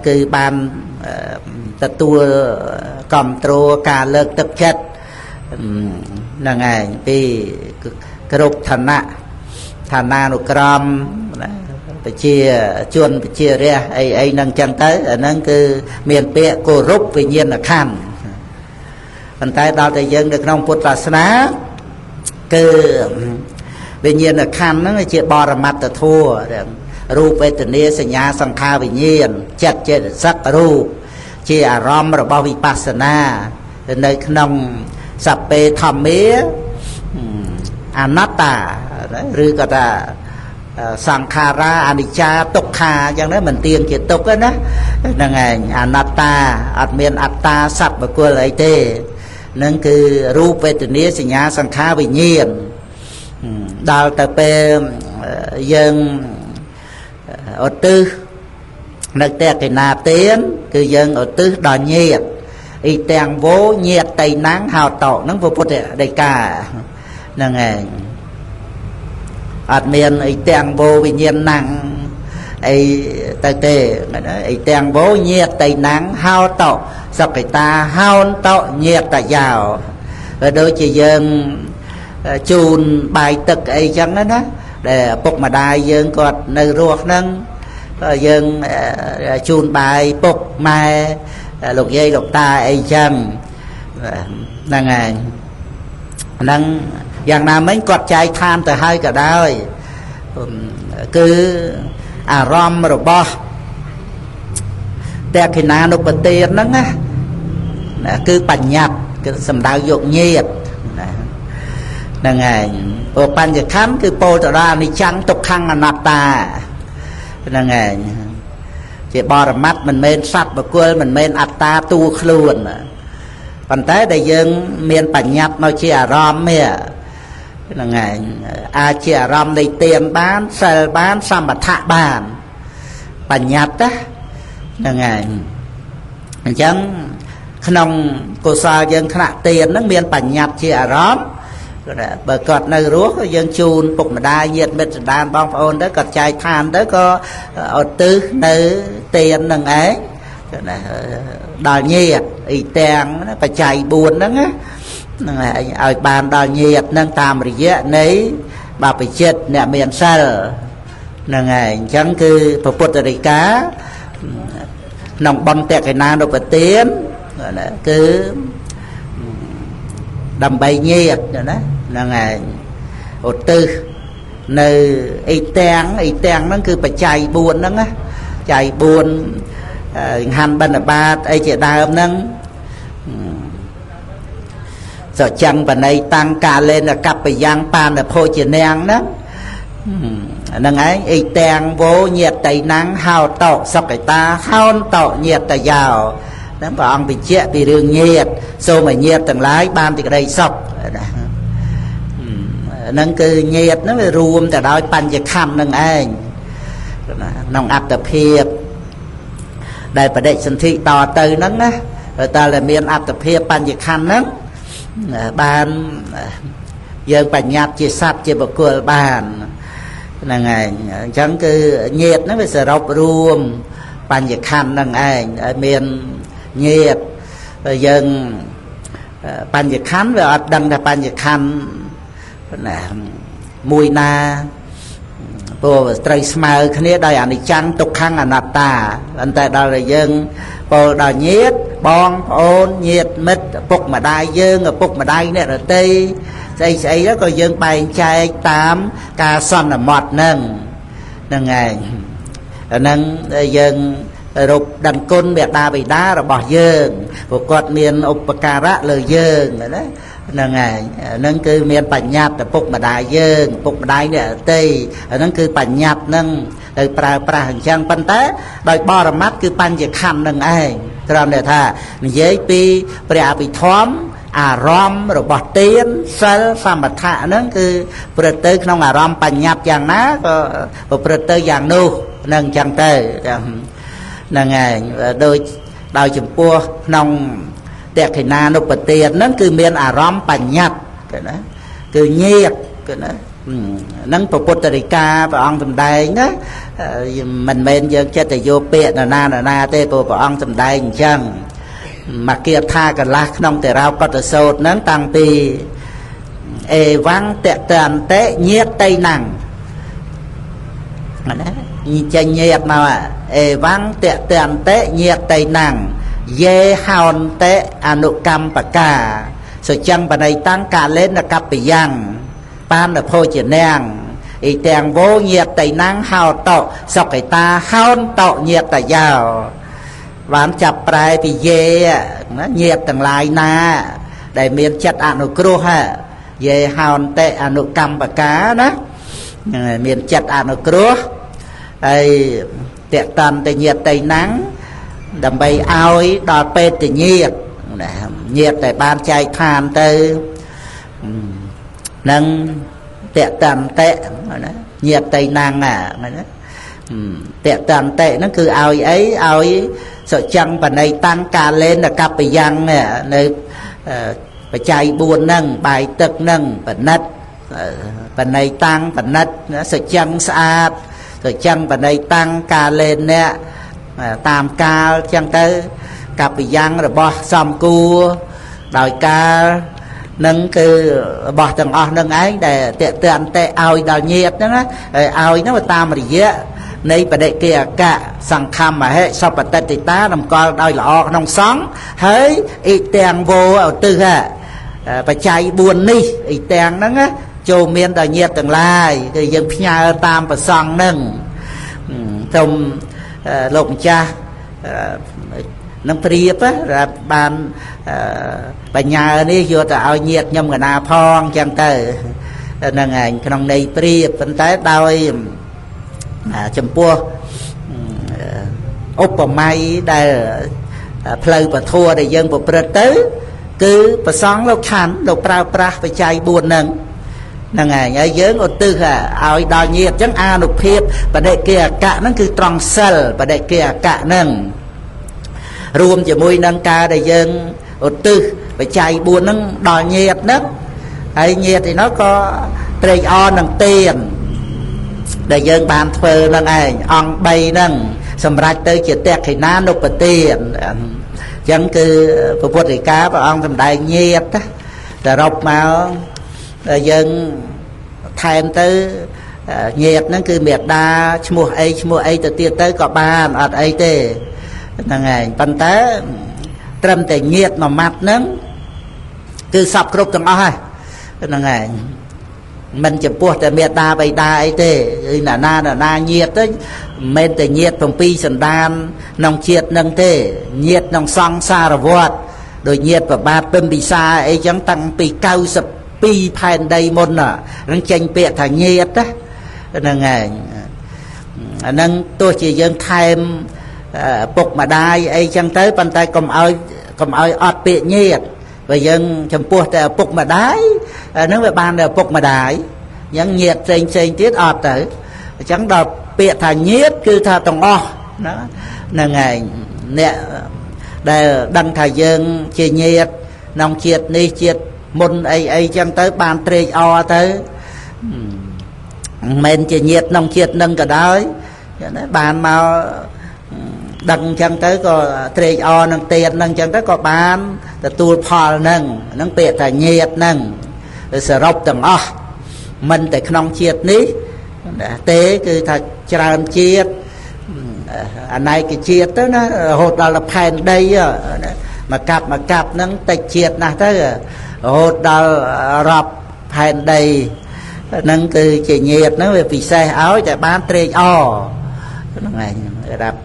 [SPEAKER 1] គឺបានទទួលគ្រប់គ្រងការលើកទឹកចិត្តហ្នឹងឯងពីគ្រប់ឋានៈឋានានុក្រមប្រជាជនប្រជារាស្ត្រអីអីហ្នឹងចឹងទៅអាហ្នឹងគឺមានពាក្យគោរពវិញ្ញាណក្ខន្ធប៉ុន្តែដល់តែយើងនៅក្នុងពុទ្ធសាសនាគឺវិញ្ញាណក្ខន្ធហ្នឹងជាបរមត្តធម៌រូបវេទនាសញ្ញាសង្ខារវិញ្ញាណចិត្តចេតសិករូបជាអារម្មណ៍របស់វិបស្សនានៅក្នុងសព្វេធម្មាអនត្តាឬក៏ថាសង្ខារាអនិច្ចាទុក្ខាអញ្ចឹងណាមិនទៀងជាទុក្ខណាហ្នឹងឯងអនត្តាអត់មានអត្តាសត្វបុគ្គលអីទេហ្នឹងគឺរូបវេទនាសញ្ញាសង្ខារវិញ្ញាណដល់ទៅពេលយើងឧទ្ទិសនៅតេកិណាទានគឺយើងឧទ្ទិសដល់ញាតិអ៊ីទាំងវោញាតិណាំងហោតោហ្នឹងពុទ្ធដីកាហ្នឹងឯងអត់មានអីទាំងវោវិញ្ញាណណាំងអីទៅទេអីទាំងវោញាតិណាំងហោតោសុគតាហោនតោញាតយោដូចជាយើងជូនបាយទឹកអីចឹងណាដែលឪពុកម្ដាយយើងគាត់នៅរស់ហ្នឹងយើងជូនបាយពុកម៉ែលោកយាយលោកតាអីចឹងហ្នឹងហើយហ្នឹងយ៉ាងណាមិញគាត់ចែកឋានទៅហើយក៏ដោយគឺអារម្មណ៍របស់តេខិណានុបទានហ្នឹងណាគឺបញ្ញត្តិគឺសំដៅយកញាតិហ្នឹងឯងព្រោះបញ្ញខណ្ឌគឺពោលទៅដល់អនិច្ចំទុក្ខំអនត្តាហ្នឹងឯងជាបរមត្តមិនមែនសត្វបុគ្គលមិនមែនអត្តាតួខ្លួនប៉ុន្តែដែលយើងមានបញ្ញត្តិមកជាអារម្មណ៍នេះហ្នឹងឯងអាចជាអារម្មណ៍នៃទានបានសិលបានសមថៈបានបញ្ញត្តិណាហ្នឹងឯងអញ្ចឹងក្នុងកុសលយើងថ្នាក់ទានហ្នឹងមានបញ្ញត្តិជាអារម្មណ៍បើគាត់នៅរស់យើងជូនពុកម្ដាយញាតិមិត្តសន្តានបងប្អូនទៅគាត់ចែកឋានទៅក៏ឧទ្ទិសនៅទានហ្នឹងឯងដល់ញាតិអ៊ីទាំងបច្ច័យ4ហ្នឹងហ្នឹងឯងឲ្យបានដល់ញាតិហ្នឹងតាមរយៈនៃបព្វជិតអ្នកមានសិលហ្នឹងឯងអញ្ចឹងគឺព្រះពុទ្ធដីកាក្នុងបុណ្យតក្កណានុបទានគឺដើម្បីញាតិណាហ្នឹងឯងឧទ្ទិសនៅអ៊ីទាំងអ៊ីទាំងហ្នឹងគឺបច្ច័យ4ហ្នឹងណាបច្ច័យ4ហាន់បិណ្ឌបាតអីជាដើមហ្នឹងសច្ចំបណៃតាំងកាលេនកបយ៉ាងបានភោជនាងហ្នឹងហ្នឹងឯងអ៊ីទាំងវោញាតិណាំងហោតោសុគតាហោនតោញាតិយោហ្នឹងព្រះអង្គបញ្ជាក់ពីរឿងញាតិសូមឲ្យញាតិទាំងឡាយបានសេចក្តីសុខណាហ្នឹងគឺញាតិហ្នឹងវារួមទៅដោយបញ្ញខណ្ឌនឹងឯងក្នុងអត្តភាពដែលបដិសន្ធិតទៅហ្នឹងណាតើតែមានអត្តភាពបញ្ញខណ្ឌហ្នឹងបានយើងបញ្ញត្តិជាសត្វជាបុគ្គលបានហ្នឹងឯងអញ្ចឹងគឺញាតិហ្នឹងវាសរុបរួមបញ្ញខណ្ឌហ្នឹងឯងឲ្យមានញាតិយើងបញ្ញខណ្ឌវាអត់ដឹងថាបញ្ញខណ្ឌណាមួយណាព្រោះត្រូវស្មើគ្នាដោយអនិច្ចំទុក្ខំអនត្តាប៉ុន្តែដល់តែយើងពោលដល់ញាតិបងប្អូនញាតិមិត្តឪពុកម្ដាយយើងឪពុកម្ដាយអ្នកដទៃស្អីស្អីក៏យើងបែងចែកតាមការសន្មត់ហ្នឹងហ្នឹងឯងហ្នឹងយើងរົບដឹងគុណមេដាបិតារបស់យើងព្រោះគាត់មានឧបការៈលើយើងណាហ្នឹងឯងហ្នឹងគឺមានបញ្ញត្តិឪពុកម្ដាយយើងឪពុកម្ដាយអ្នកដទៃហ្នឹងគឺបញ្ញត្តិហ្នឹងទៅប្រើប្រាស់អញ្ចឹងប៉ុន្តែដោយបរមត្តគឺបញ្ញខណ្ឌហ្នឹងឯងត្រង់ដែលថានិយាយពីព្រះអភិធម្មអារម្មណ៍របស់ទានសិលសមថៈហ្នឹងគឺប្រព្រឹត្តទៅក្នុងអារម្មណ៍បញ្ញត្តិយ៉ាងណាក៏ប្រព្រឹត្តទៅយ៉ាងនោះហ្នឹងអញ្ចឹងទៅហ្នឹងឯងដូចដោយចំពោះក្នុងតក្កណានុបទានហ្នឹងគឺមានអារម្មណ៍បញ្ញត្តិណាគឺញាតិគឺណា ហ្នឹងពុទ្ធរិកាព្រះអង្គសម្ដែងណាមិនមែនយើងចិត្តតែយកពាក្យនរណានរណាទេព្រោះព្រះអង្គសម្ដែងអញ្ចឹងមកគាថាកន្លះក្នុងតរោកតសោតហ្នឹងតាំងពីអេវ៉ាំងតតន្តិញាតៃណាំងណាចេញញាតមកអេវ៉ាំងតតន្តិញាតៃណាំងយេហោនតិអនុកម្មបកាសុចឹងបណៃតាំងកាលេនកបយ៉ាងបានភោជនាងអ៊ីទាំងវោញាតៃណាំងហោតោសុកេតាហោនតោញាតយោបានចាប់ប្រែពីយេណាញាតទាំងឡាយណាដែលមានចិត្តអនុគ្រោះយេហោនតិអនុកម្មបកាណាមានចិត្តអនុគ្រោះហើយតតន្តញាតៃណាំងដើម្បីឲ្យដល់ពេតញាតណាញាតដែលបានចែកឋានទៅនឹងតតន្តិណាញាតៃណាំងណាតតន្តិហ្នឹងគឺឲ្យអីឲ្យសុចឹងបណៃតាំងកាលេនកបយ៉ាងនៅបច្ច័យ4ហ្នឹងបាយទឹកហ្នឹងបណិតបណៃតាំងបណិតសុចឹងស្អាតសុចឹងបណៃតាំងកាលេនៈតាមកាលចឹងទៅកបយ៉ាងរបស់សំគួរដោយកាលនឹងគឺរបស់ទាំងអស់នឹងឯងដែលតេតន្តិឲ្យដល់ញាតហ្នឹងណាឲ្យហ្នឹងតាមរយៈនៃបដិកិយកៈសង្ខមហិសពតិតិតាតម្កល់ដោយល្អក្នុងសង្ឃហើយអ៊ីទាំងវោឧទ្ទិសបច្ច័យ4នេះអ៊ីទាំងហ្នឹងចូលមានដល់ញាតទាំងឡាយគឺយើងផ្ញើតាមប្រសង់ហ្នឹងសូមលោកម្ចាស់នឹងប្រៀបបានបញ្ញានេះយកទៅឲ្យញាតខ្ញុំកណាផងចឹងទៅហ្នឹងឯងក្នុងន័យប្រៀបប៉ុន្តែដោយចំពោះឧបមាដែលផ្លូវពធដែលយើងប្រព្រឹត្តទៅគឺប្រសង់លោកឆាន់លោកប្រើប្រាស់បច្ច័យ4ហ្នឹងហ្នឹងឯងហើយយើងឧទ្ទិសឲ្យដល់ញាតចឹងអានុភាពបដិកិយកៈហ្នឹងគឺត្រង់សិលបដិកិយកៈហ្នឹងរួមជាមួយនឹងការដែលយើងឧទ្ទិសបច្ច័យ4ហ្នឹងដល់ញាតហ្នឹងហើយញាតឯនោះក៏ត្រេកអរនឹងទានដែលយើងបានធ្វើនឹងឯងអង្គ3ហ្នឹងសម្រាប់ទៅជាតក្ខិណានុបទានអញ្ចឹងគឺពុទ្ធិកាព្រះអង្គសម្ដែងញាតសរុបមកយើងថែមទៅញាតហ្នឹងគឺមេដាឈ្មោះអីឈ្មោះអីទៅទៀតទៅក៏បានអត់អីទេហ្នឹងឯងប៉ុន្តែត្រឹមតែញាតមួយម៉ាត់ហ្នឹងគឺសពគ្រប់ទាំងអស់ហើយហ្នឹងឯងមិនចំពោះតែមេដាបៃតាអីទេគឺណានាណានាញាតទៅមិនមែនតែញាត7សន្តានក្នុងជាតិនឹងទេញាតក្នុងសង្សារវដ្តដូចញាតប្របាទពឹមពិសាអីចឹងតាំងពី92ផែនដីមុនហ្នឹងចេញពាក្យថាញាតហ្នឹងឯងអាហ្នឹងទោះជាយើងថែមពុកម្ដាយអីចឹងទៅប៉ុន្តែកុំឲ្យអត់ពាក្យញាតបើយើងចំពោះតែឪពុកម្ដាយហ្នឹងវាបានតែឪពុកម្ដាយអញ្ចឹងញាតផ្សេងផ្សេងទៀតអត់ទៅអញ្ចឹងដល់ពាក្យថាញាតគឺថាទាំងអស់ណាហ្នឹងឯងអ្នកដែលដឹងថាយើងជាញាតក្នុងជាតិនេះជាតិមុនអីអីចឹងទៅបានត្រេកអរទៅមិនមែនជាញាតក្នុងជាតិនឹងក៏ដោយណាបានមកដឹងអញ្ចឹងទៅក៏ត្រេកអរនឹងទៀតនឹងអញ្ចឹងទៅក៏បានទទួលផលហ្នឹងហ្នឹងពាក្យថាញាតហ្នឹងសរុបទាំងអស់មិនតែក្នុងជាតិនេះទេគឺថាច្រើនជាតិអនេកជាតិទៅណារហូតដល់ផែនដីមកកាប់មកកាប់ហ្នឹងតិចជាតិណាស់ទៅរហូតដល់រាប់ផែនដីហ្នឹងគឺជាញាតហ្នឹងវាពិសេសឲ្យតែបានត្រេកអរហ្នឹងឯងរាប់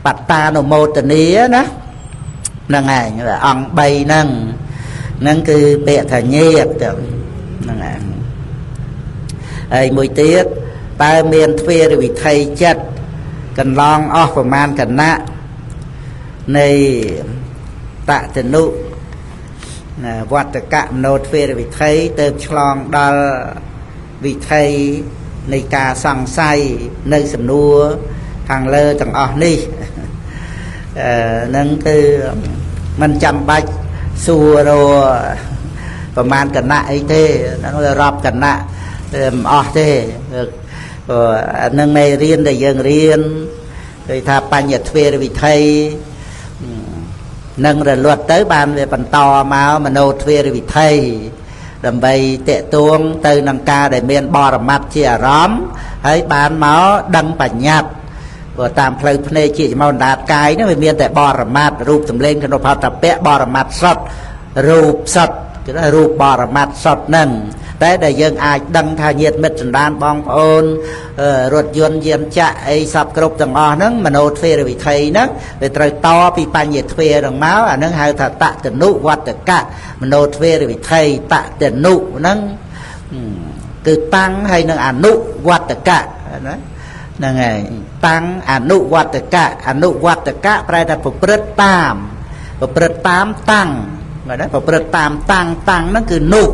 [SPEAKER 1] បត្តានុមោទនីណាហ្នឹងឯងអង្គ3ហ្នឹងហ្នឹងគឺពាក្យថាញាតហ្នឹងឯងហើយមួយទៀតតើមានទ្វារវិថីចិត្តកន្លងអស់ប្រមាណគណៈនៃតតនុវត្តកមโนទ្វារវិថីទៅឆ្លងដល់វិថីនៃការសង្ស័យនៅសំណួរខាងលើទាំងអស់នេះហ្នឹងគឺមិនចាំបាច់សួររប្រមាណគណៈអីទេហ្នឹងរាប់គណៈ មិនអស់ទេអានឹងមេរៀនដែលយើងរៀនគេថាបញ្ញទ្វេរវិធីនឹងរលត់ទៅបានវាបន្តមកមโนទ្វេរវិធីដើម្បីតេតួងទៅនឹងការដែលមានបរមត្តជាអារម្មណ៍ហើយបានមកដឹងបញ្ញត្តិព្រោះតាមផ្លូវភ្នែកជាចំអណ្ដាតកាយហ្នឹងវាមានតែបរមត្តរូបសម្លេងក្នុងផតពៈបរមត្តសុទ្ធរូបសុទ្ធគេថារូបបរមត្តសុទ្ធហ្នឹងតែដែលយើងអាចដឹងថាញាតិមិត្តសន្តានបងប្អូនរថយន្តយានចក្រអីសពគ្រប់ទាំងអស់ហ្នឹងមโนទ្វេរវិធីហ្នឹងវាត្រូវតពីបញ្ញទ្វេហ្នឹងមកអាហ្នឹងហៅថាតតនុវត្តកៈមโนទ្វេរវិធីតតនុហ្នឹងគឺតាំងហើយនឹងអនុវត្តកៈណាហ្នឹងហើយតាំងអនុវត្តកៈអនុវត្តកៈប្រែថាប្រព្រឹត្តតាមប្រព្រឹត្តតាមតាំងបាទណាប្រព្រឹត្តតាមតាំងតាំងហ្នឹងគឺនោះ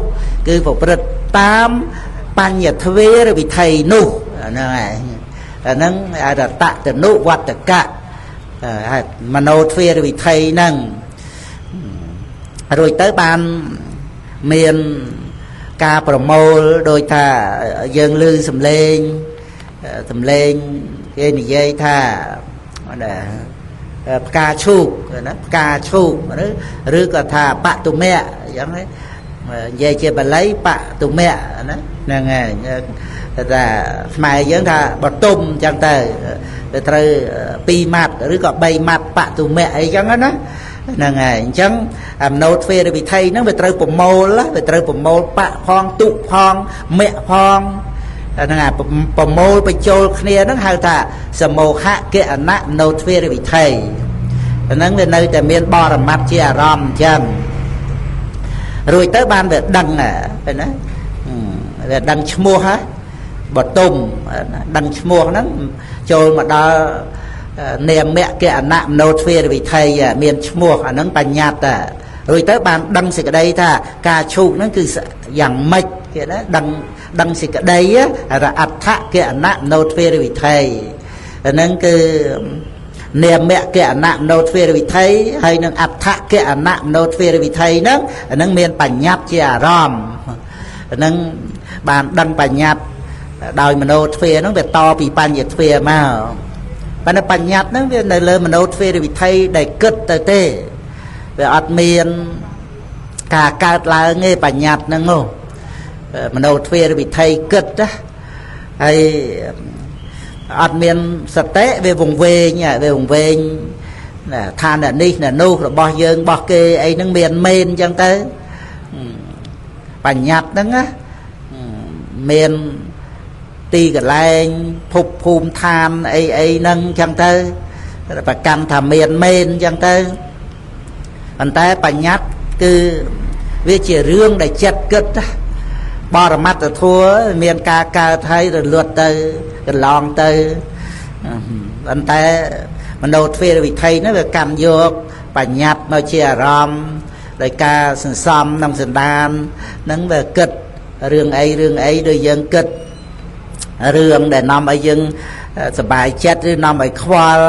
[SPEAKER 1] គឺប្រព្រឹត្តតាមបញ្ញទ្វេរវិធីនោះហ្នឹងហើយអាហ្នឹងហៅថាតតនុវត្តកៈហើយមโนទ្វេរវិធីហ្នឹងរួចទៅបានមានការប្រមូលដោយថាយើងឮសំឡេងសំឡេងគេនិយាយថាណាផ្កាឈូកណាផ្កាឈូកឬក៏ថាបតុមៈអញ្ចឹងនិយាយជាបាលីបតុមៈណាហ្នឹងហើយថាខ្មែរយើងថាបតុមអញ្ចឹងទៅត្រូវ2ម៉ាត់ឬក៏3ម៉ាត់បតុមៈអីចឹងណាហ្នឹងហើយអញ្ចឹងមโนទ្វេរវិធីហ្នឹងវាត្រូវប្រមូលវាត្រូវប្រមូលបៈផងទុផងមៈផងហ្នឹងហើយប្រមូលបញ្ចូលគ្នាហ្នឹងហៅថាសមោហគណៈមโนទ្វេរវិធីហ្នឹងវានៅតែមានបរមត្តជាអារម្មណ៍អញ្ចឹងរួចទៅបានវាដឹងឃើញណាវាដឹងឈ្មោះហ៎បតុមដឹងឈ្មោះហ្នឹងចូលមកដល់នាមគណៈមโนទ្វេរវិធីមានឈ្មោះអាហ្នឹងបញ្ញត្តិរួចទៅបានដឹងសេចក្តីថាការឈូកហ្នឹងគឺយ៉ាងម៉េចគេណាដឹងសេចក្តីថាអដ្ឋគណៈមโนទ្វេរវិធីអាហ្នឹងគឺនាមគណៈមโนទ្វេរវិធីហើយនឹងអដ្ឋគណៈមโนទ្វេរវិធីហ្នឹងអាហ្នឹងមានបញ្ញត្តិជាអារម្មណ៍អាហ្នឹងបានដឹងបញ្ញត្តិដោយមโนទ្វេហ្នឹងវាតពីបញ្ញទ្វេមកប៉ុន្តែបញ្ញត្តិហ្នឹងវានៅលើមโนទ្វេរវិធីដែលគិតទៅទេវាអត់មានការកើតឡើងទេបញ្ញត្តិហ្នឹងហ៎មโนទ្វេរវិធីគិតណាហើយអត់មានសតិវាវង្វេងវាវង្វេងថាអ្នកនេះអ្នកនោះរបស់យើងរបស់គេអីហ្នឹងមានមែនអញ្ចឹងទៅបញ្ញត្តិហ្នឹងណាមានទីកន្លែងភពភូមិឋានអីអីហ្នឹងអញ្ចឹងទៅប្រកាន់ថាមានមែនអញ្ចឹងទៅប៉ុន្តែបញ្ញត្តិគឺវាជារឿងដែលចិត្តគិតណាបរមត្តធម៌មានការកើតហើយរលត់ទៅកន្លងទៅប៉ុន្តែមโนទ្វេរវិធីហ្នឹងវាកម្មយកបញ្ញត្តិមកជាអារម្មណ៍ដោយការសន្សំក្នុងសន្តានហ្នឹងវាគិតរឿងអីរឿងអីដូចយើងគិតរឿងដែលនាំឲ្យយើងសប្បាយចិត្តឬនាំឲ្យខ្វល់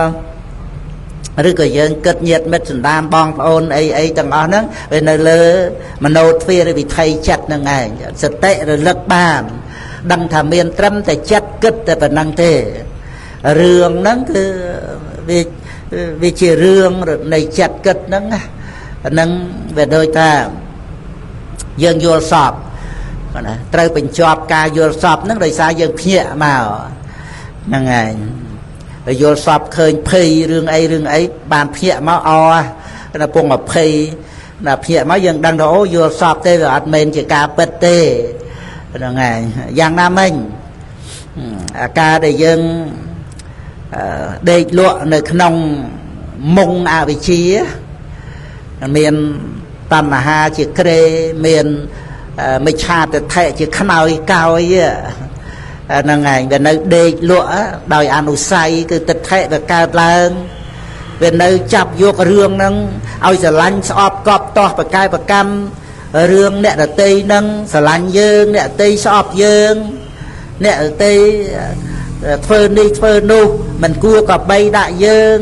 [SPEAKER 1] ឬក៏យើងគិតញាតិមិត្តសន្តានបងប្អូនអីអីទាំងអស់ហ្នឹងវានៅលើមโนទ្វេរវិធីចិត្តហ្នឹងឯងសតិរលឹកបានដឹងថាមានត្រឹមតែចិត្តគិតតែប៉ុណ្្នឹងទេរឿងហ្នឹងគឺវាជារឿងនៃចិត្តគិតហ្នឹងណាហ្នឹងវាដូចថាយើងយល់សពណាត្រូវបញ្ចប់ការយល់សពហ្នឹងដោយសារយើងភ្ញាក់មកហ្នឹងឯងហើយយល់សពឃើញភ័យរឿងអីរឿងអីបានភ្ញាក់មកអដល់ពងអភ័យដល់ភ្ញាក់មកយើងដឹងថាអូយល់សពទេវាអត់មែនជាការពិតទេហ្នឹងឯងយ៉ាងណាមិញអាការដែលយើងដេកលក់នៅក្នុងមុងអវិជ្ជាមានតណ្ហាជាក្រេមានមិច្ឆាទិដ្ឋិជាខ្នើយកោយហ្នឹងឯងវានៅដេកលក់ដោយអនុស័យគឺទិដ្ឋិវាកើតឡើងវានៅចាប់យករឿងហ្នឹងឲ្យស្រឡាញ់ស្អប់កប់តោះប្រកែប្រកម្មរឿងអ្នកដតីហ្នឹងស្រឡាញ់យើងអ្នកដតីស្អប់យើងអ្នកដតីធ្វើនេះធ្វើនោះមិនគួរក៏បីដាក់យើង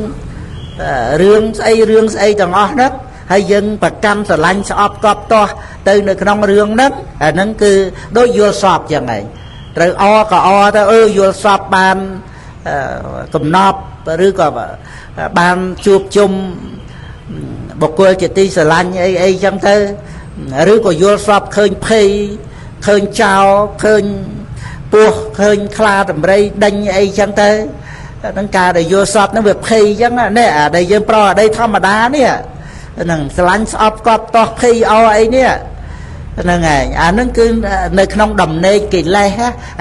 [SPEAKER 1] រឿងស្អីរឿងស្អីទាំងអស់ហ្នឹងហើយយើងប្រកម្មស្រឡាញ់ស្អប់កប់តោះទៅនៅក្នុងរឿងហ្នឹងអាហ្នឹងគឺដូចយល់សពចឹងឯង ត្រូវអក៏អទៅអឺយល់សពបានកំណប់ឬក៏បានជួបជុំបុគ្គលជាទីស្រឡាញ់អីអីចឹងទៅឬក៏យល់សពឃើញភ័យឃើញចោលឃើញពស់ឃើញខ្លាតម្រៃដេញអីចឹងទៅហ្នឹងការដែលយល់សពហ្នឹងវាភ័យចឹងនេះអាដែលយើងប្រអដីធម្មតានេះហ្នឹងស្រឡាញ់ស្អប់កប់តោះភ័យអអីនេះហ្នឹងឯងអាហ្នឹងគឺនៅក្នុងដំណេកកិលេស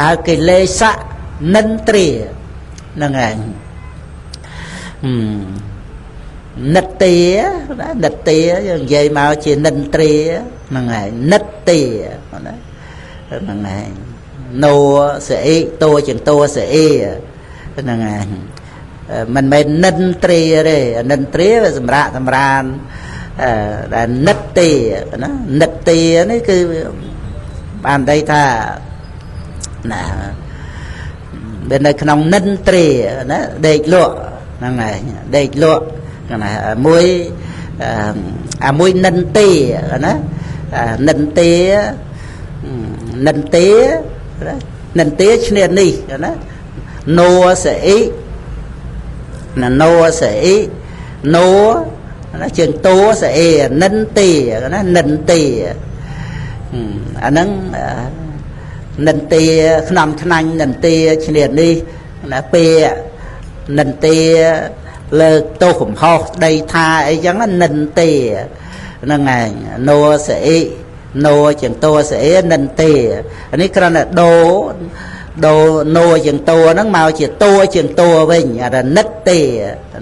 [SPEAKER 1] ហៅកិលេសនិន្ទ្រាហ្នឹងឯងនិទ្យានិទ្យាយើងនិយាយមកជានិន្ទ្រាហ្នឹងឯងនិទ្យាណាហ្នឹងឯងណូសអ៊ីតួជាងតួសអ៊ីហ្នឹងឯងមិនមែននិន្ទ្រាទេនិន្ទ្រាវាសម្រាប់សម្រានដែលនិទ្យាណានិទ្យានេះគឺបានន័យថាណាវានៅក្នុងនិន្ទ្រាណាដេកលក់ហ្នឹងឯងដេកលក់ណាមួយអាមួយនិន្ទាណានិន្ទានិន្ទានិន្ទាឈ្នានេះណាណូសអ៊ីណាណូសអ៊ីណូណាជើងតួសអេនិន្ទាណានិន្ទាអាហ្នឹងនិន្ទាខ្នំខ្នាញ់និន្ទាឈ្នានេះណាពាក្យនិន្ទាលើកទោសកំហុសដីថាអីចឹងនិន្ទាហ្នឹងឯងណូសអ៊ីណូជាងតួសអេនិន្ទានេះគ្រាន់តែដូដូណូជាងតួហ្នឹងមកជាតួជាងតួវិញអានិទ្ទា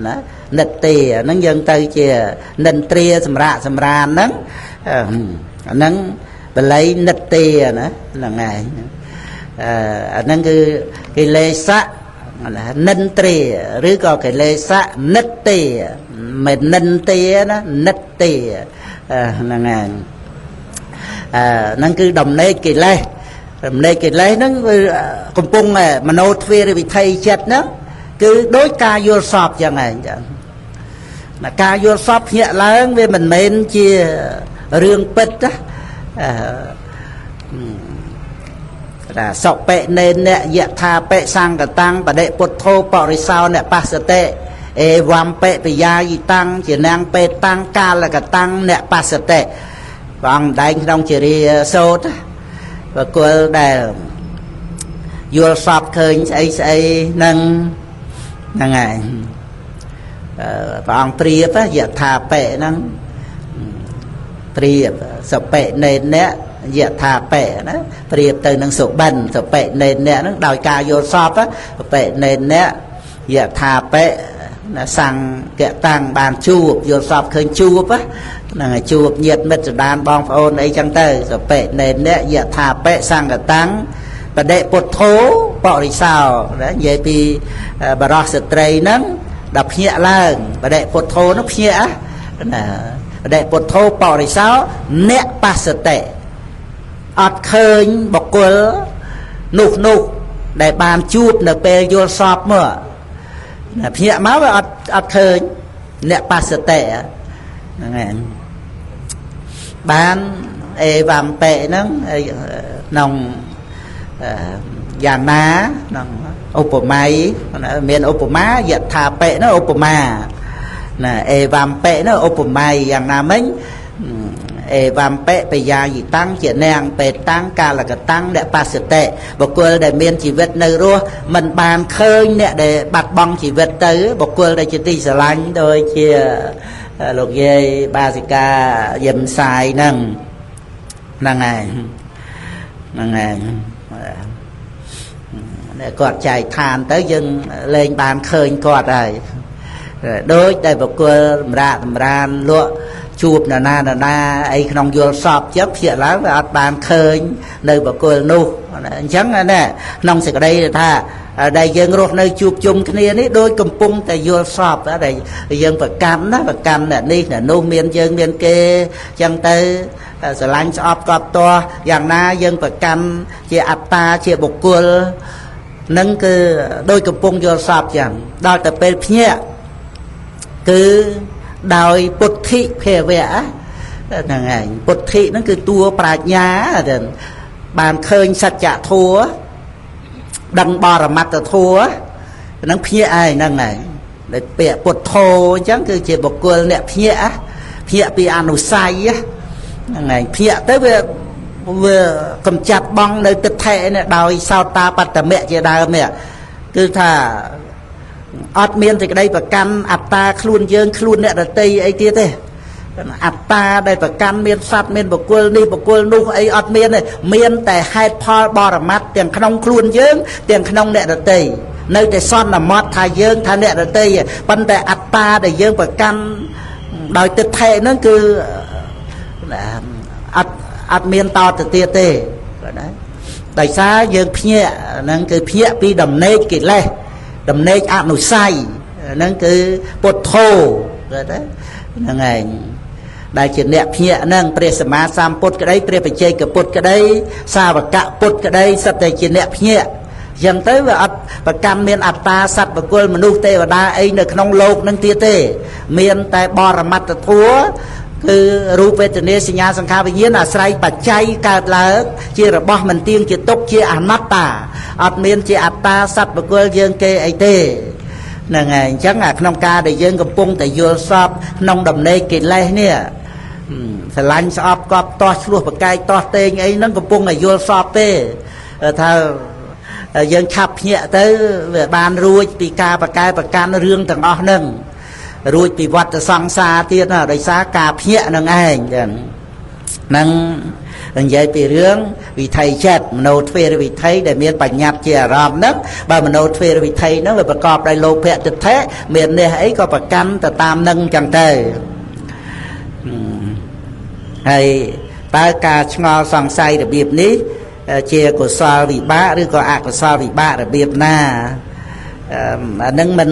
[SPEAKER 1] ណានិទ្ទាហ្នឹងយើងទៅជានិន្ទ្រាសម្រាប់សម្រានហ្នឹងហ្នឹងបល័យនិទ្ទាណាហ្នឹងឯងអាហ្នឹងគឺកិលេសៈនិន្ទ្រាឬក៏កិលេសៈនិទ្ទាមិននិន្ទាណានិទ្ទាហ្នឹងឯងហ្នឹងគឺដំណេកកិលេសដំណេកកិលេសហ្នឹងគឺកំពុងមโนទ្វារវិថីចិត្តហ្នឹងគឺដោយការយល់សពចឹងឯងចឹងណាការយល់សពភ្ញាក់ឡើងវាមិនមែនជារឿងពិតណាថាសុបិនេនយថាបិសង្កតាំងបដិពុទ្ធោបរិសោនបស្សតិអេវំបិបយាយតាំងជានាងបេតាំងកាលកតាំងអ្នកបស្សតិព្រះអង្គដែងក្នុងជារាសោតបកុលដែលយល់សពឃើញស្អីស្អីនឹងហ្នឹងហើយព្រះអង្គព្រៀបយថាបិហ្នឹងព្រៀបសុបិនេនៈយថាបិណាប្រៀបទៅនឹងសុបិនសុបិនេនៈហ្នឹងដោយការយល់សពសុបិនេនៈយថាបិសង្កតាំងបានជួបយល់សពឃើញជួបហ្នឹងហើយជួបញាតិមិត្តសដានបងប្អូនអីចឹងទៅសុបិនេនៈយថាបិសង្កតាំងបដិពុទ្ធោបរិសោណានិយាយពីបរោះស្ត្រីហ្នឹងដល់ភ្ញាក់ឡើងបដិពុទ្ធោនោះភ្ញាក់ណាបដិពុទ្ធោបរិសោអ្នកបស្សតិអត់ឃើញបុគ្គលនោះនោះដែលបានជួបនៅពេលយល់សពមកណាភ្ញាក់មកវាអត់ឃើញអ្នកបស្សតិហ្នឹងឯងបានអេវំបិហ្នឹងក្នុងយ៉ាងណាក្នុងឧបមាមានឧបមាយថាបិនោះឧបមាណាអេវំបិនោះឧបមាយ៉ាងណាមិញអេវំបិបយាយតាំងជានាងបេតាំងកាលកតាំងអ្នកបស្សតិបុគ្គលដែលមានជីវិតនៅរស់មិនបានឃើញអ្នកដែលបាត់បង់ជីវិតទៅបុគ្គលដែលជាទីស្រឡាញ់ដូចជាលោកយាយបាសិកាយឹមសាយហ្នឹងហ្នឹងឯងហ្នឹងឯងគាត់ចែកឋានទៅយើងលែងបានឃើញគាត់ហើយដូចតែបុគ្គលសម្រាកសម្រានលក់ជួបនរណានរណាអីក្នុងយល់សពចឹងភ្ញាក់ឡើងវាអត់បានឃើញនៅបុគ្គលនោះអញ្ចឹងណាក្នុងសេចក្តីថាដែលយើងរស់នៅជួបជុំគ្នានេះដូចកំពុងតែយល់សពដែលយើងប្រកាន់ណាប្រកាន់អ្នកនេះអ្នកនោះមានយើងមានគេចឹងទៅស្រឡាញ់ស្អប់កប់ទាស់យ៉ាងណាយើងប្រកាន់ជាអត្តាជាបុគ្គលនឹងគឺដូចកំពុងយល់សពចឹងដល់តែពេលភ្ញាក់គឺដោយពុទ្ធិភាវៈហ្នឹងឯងពុទ្ធិហ្នឹងគឺតួប្រាជ្ញាបានឃើញសច្ចធម៌ ដឹងបរមត្តធัวហ្នឹងភ្ញាក់ឯងហ្នឹងឯងដែលពាក្យពុទ្ធោអញ្ចឹងគឺជាបុគ្គលអ្នកភ្ញាក់ភ្ញាក់ពីអនុស័យហ្នឹងឯងភ្ញាក់ទៅវាកំចាត់បងនៅទិដ្ឋិនេះដោយសោតាបត្តមៈជាដើមនេះគឺថាអត់មានសេចក្តីប្រកាន់អត្តាខ្លួនយើងខ្លួនអ្នកដតីអីទៀតទេអត្តាដែលប្រកាន់មានសត្វមានបុគ្គលនេះបុគ្គលនោះអីអត់មានទេមានតែហេតុផលបរមត្តទាំងក្នុងខ្លួនយើងទាំងក្នុងអ្នកដតីនៅតែសន្មត់ថាយើងថាអ្នកដតីប៉ុន្តែអត្តាដែលយើងប្រកាន់ដោយទិដ្ឋិហ្នឹងគឺអត់មានតទៅទៀតទេណាដោយសារយើងភ្ញាក់ហ្នឹងគឺភ្ញាក់ពីដំណេកកិលេសដំណេកអនុស័យហ្នឹងគឺពុទ្ធោណាហ្នឹងឯងដែលជាអ្នកភ្ញាក់ហ្នឹងព្រះសម្មាសម្ពុទ្ធក្តីព្រះបច្ចេកពុទ្ធក្តីសាវកពុទ្ធក្តីសុទ្ធតែជាអ្នកភ្ញាក់អញ្ចឹងទៅវាអត់ប្រកាន់មានអត្តាសត្វបុគ្គលមនុស្សទេវតាអីនៅក្នុងលោកនឹងទៀតទេមានតែបរមត្តធัวគឺរូបវេទនាសញ្ញាសង្ខារវិញ្ញាណអាស្រ័យបច្ច័យកើតឡើងជារបស់មិនទៀងជាទុក្ខជាអនត្តាអត់មានជាអត្តាសត្វបុគ្គលយើងគេអីទេហ្នឹងហើយអញ្ចឹងអាក្នុងការដែលយើងកំពុងតែយល់សពក្នុងដំណេកកិលេសនេះស្រឡាញ់ស្អប់កប់តោះឆ្លោះប្រកែកតោះតេងអីហ្នឹងកំពុងតែយល់សពទេថាយើងឆាប់ភ្ញាក់ទៅវាបានរួចពីការប្រកែប្រកាន់រឿងទាំងអស់ហ្នឹងរួចពីវដ្តសង្សារទៀតណាដោយសារការភ្ញាក់នឹងឯងចឹងនឹងនិយាយពីរឿងវិថីចិត្តមโนទ្វេរវិថីដែលមានបញ្ញត្តិជាអារម្មណ៍ហ្នឹងបើមโนទ្វេរវិថីហ្នឹងវាប្រកបដោយលោភៈទិដ្ឋិមាននេះអីក៏ប្រកាន់ទៅតាមនឹងចឹងទៅហើយតើការឆ្ងល់សង្ស័យរបៀបនេះជាកុសលវិបាកឬក៏អកុសលវិបាករបៀបណាអានឹងមិន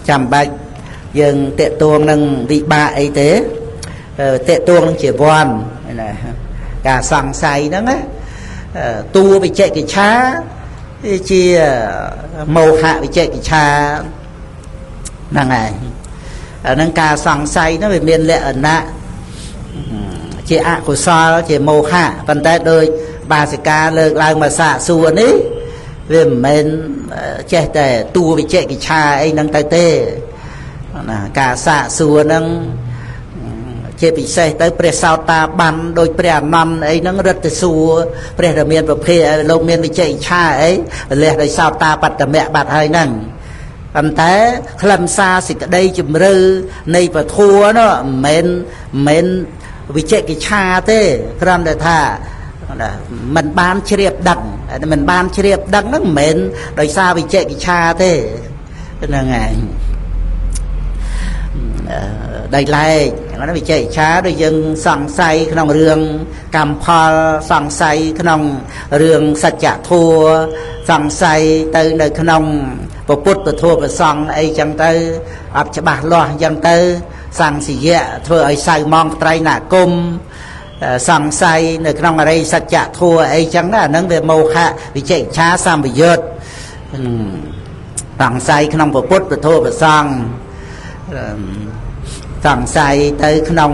[SPEAKER 1] ចាំបាច់យើងតេតួងនឹងវិបាកអីទេតេតួងនឹងជាវ័នណាការសង្ស័យហ្នឹងណាតួវិជកិច្ឆាជាមោហៈវិជកិច្ឆាហ្នឹងហើយអាហ្នឹងការសង្ស័យហ្នឹងវាមានលក្ខណៈជាអកុសលជាមោហៈប៉ុន្តែដោយបាសិកាលើកឡើងមកសាកសួរនេះវាមិនមែនចេះតែតួវិជកិច្ឆាអីហ្នឹងទៅទេណាការសាកសួរហ្នឹងជាពិសេសទៅព្រះសោតាបានដោយព្រះអនន្តអីហ្នឹងរត់ទៅសួរព្រះរាមាប្រភេទលោកមានវិជកិច្ឆាអីលះដោយសោតាបត្តមៈបាត់ហើយហ្នឹងប៉ុន្តែខ្លឹមសារសេចក្តីជំរឿនៃពធัวនោះមិនមែនវិជកិច្ឆាទេគ្រាន់តែថាមិនបានជ្រាបដឹងមិនបានជ្រាបដឹងហ្នឹងមិនមែនដោយសារវិជកិច្ឆាទេហ្នឹងឯងដោយឡែកហ្នឹងវិជកិច្ឆាដូចយើងសង្ស័យក្នុងរឿងកម្មផលសង្ស័យក្នុងរឿងសច្ចធម៌សង្ស័យទៅនៅក្នុងពុទ្ធពធប្រសង្ឃអីចឹងទៅអត់ច្បាស់លាស់អញ្ចឹងទៅសង្សយៈធ្វើឲ្យសៅមងត្រៃណាគមសង្ស័យនៅក្នុងអរិយសច្ចធម៌អីចឹងណាអាហ្នឹងវាមោហៈវិជកិច្ឆាសម្បយុទ្ធសង្ស័យក្នុងពុទ្ធពធប្រសង្ឃសង្ស័យទៅក្នុង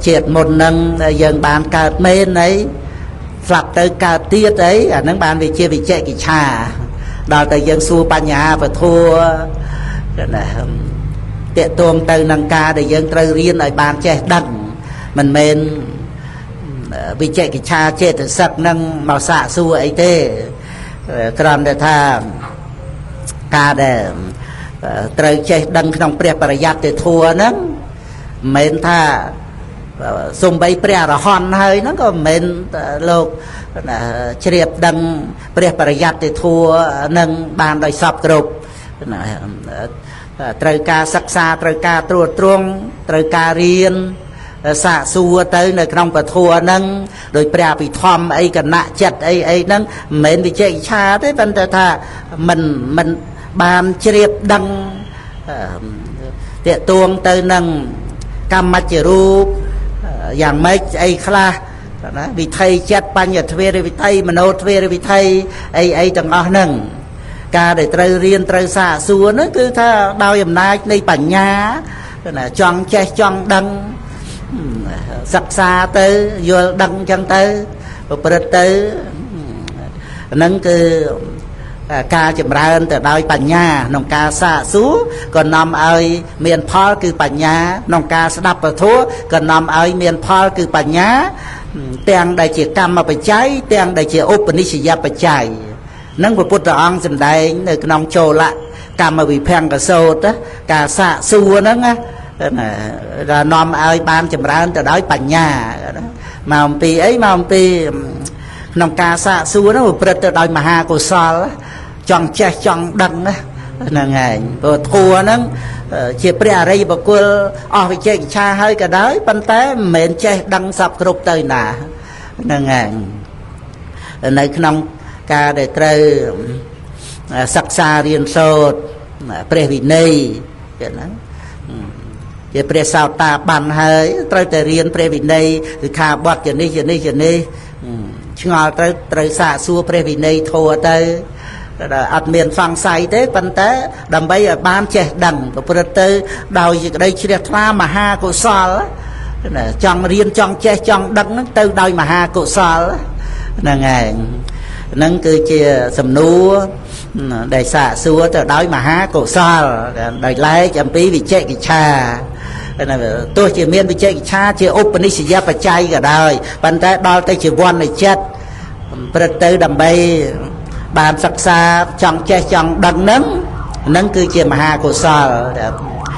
[SPEAKER 1] ជាតិមុននឹងយើងបានកើតមែនអីស្លាប់ទៅកើតទៀតអីអាហ្នឹងបានវាជាវិជកិច្ឆាដល់តែយើងសួរបញ្ហាពធណាតេតួងទៅនឹងការដែលយើងត្រូវរៀនឲ្យបានចេះដឹងមិនមែនវិជកិច្ឆាចេតសិកនឹងមកសាកសួរអីទេគ្រាន់តែថាការដែលត្រូវចេះដឹងក្នុងព្រះបរិយត្តិធម៌ហ្នឹងមិនមែនថាសំបីព្រះអរហន្តហើយហ្នឹងក៏មិនមែនលោកជ្រាបដឹងព្រះបរិយត្តិធម៌នឹងបានដោយសពគ្រប់ណាត្រូវការសិក្សាត្រូវការត្រួតត្រងត្រូវការរៀនសាកសួរទៅនៅក្នុងពធហ្នឹងដោយព្រះអភិធម្មអីគណៈចិត្តអីអីហ្នឹងមិនមែនវិជ័យឆាទេប៉ុន្តែថាមិនបានជ្រាបដឹងតេតួងទៅនឹងកម្មច្ចរូបយ៉ាងម៉េចអីខ្លះណាវិថីចិត្តបញ្ញទ្វេរវិថីមโนទ្វេរវិថីអីអីទាំងអស់ហ្នឹងការដែលត្រូវរៀនត្រូវសាកសួរហ្នឹងគឺថាដោយអំណាចនៃបញ្ញាណាចង់ចេះចង់ដឹងសិក្សាទៅយល់ដឹងចឹងទៅប្រព្រឹត្តទៅ ហ្នឹងគឺការចម្រើនទៅដោយបញ្ញាក្នុងការសាកសួរក៏នាំឲ្យមានផលគឺបញ្ញាក្នុងការស្ដាប់ពធក៏នាំឲ្យមានផលគឺបញ្ញាទាំងដែលជាកម្មបច្ច័យទាំងដែលជាឧបនិស្សយបច្ច័យនឹងព្រះពុទ្ធអង្គសម្ដែងនៅក្នុងចូលកម្មវិភង្គសោតការសាកសួរហ្នឹងណានាំឲ្យបានចម្រើនទៅដោយបញ្ញាមកអំពីអីមកអំពីក្នុងការសាកសួរហ្នឹងប្រព្រឹត្តទៅដោយមហាកុសលចង់ចេះចង់ដឹងហ្នឹងឯងព្រោះធัวហ្នឹងជាព្រះអរិយបុគ្គលអស់វិជ័យឆាហើយក៏ដោយប៉ុន្តែមិនមែនចេះដឹងសពគ្រប់ទៅណាហ្នឹងឯងនៅក្នុងការដែលត្រូវសិក្សារៀនសូត្រព្រះវិន័យចឹងណាជាព្រះសោតាបានហើយត្រូវតែរៀនព្រះវិន័យសិក្ខាបទជានេះជានេះជានេះឆ្ងល់ត្រូវសាកសួរព្រះវិន័យធัวទៅអត់មានសង្ស័យទេប៉ុន្តែដើម្បីឲ្យបានចេះដឹងប្រព្រឹត្តទៅដោយសេចក្តីជ្រះថ្លាមហាកុសលចង់រៀនចង់ចេះចង់ដឹងហ្នឹងទៅដោយមហាកុសលហ្នឹងឯងហ្នឹងគឺជាសំណួរដែលសាកសួរទៅដោយមហាកុសលដោយឡែកអំពីវិជកិច្ឆាទោះជាមានវិជកិច្ឆាជាឧបនិស្សយបច្ច័យក៏ដោយប៉ុន្តែដល់ទៅជាវណ្ណចិត្តប្រព្រឹត្តទៅដើម្បីបានសិក្សាចង់ចេះចង់ដឹងហ្នឹងហ្នឹងគឺជាមហាកុសល។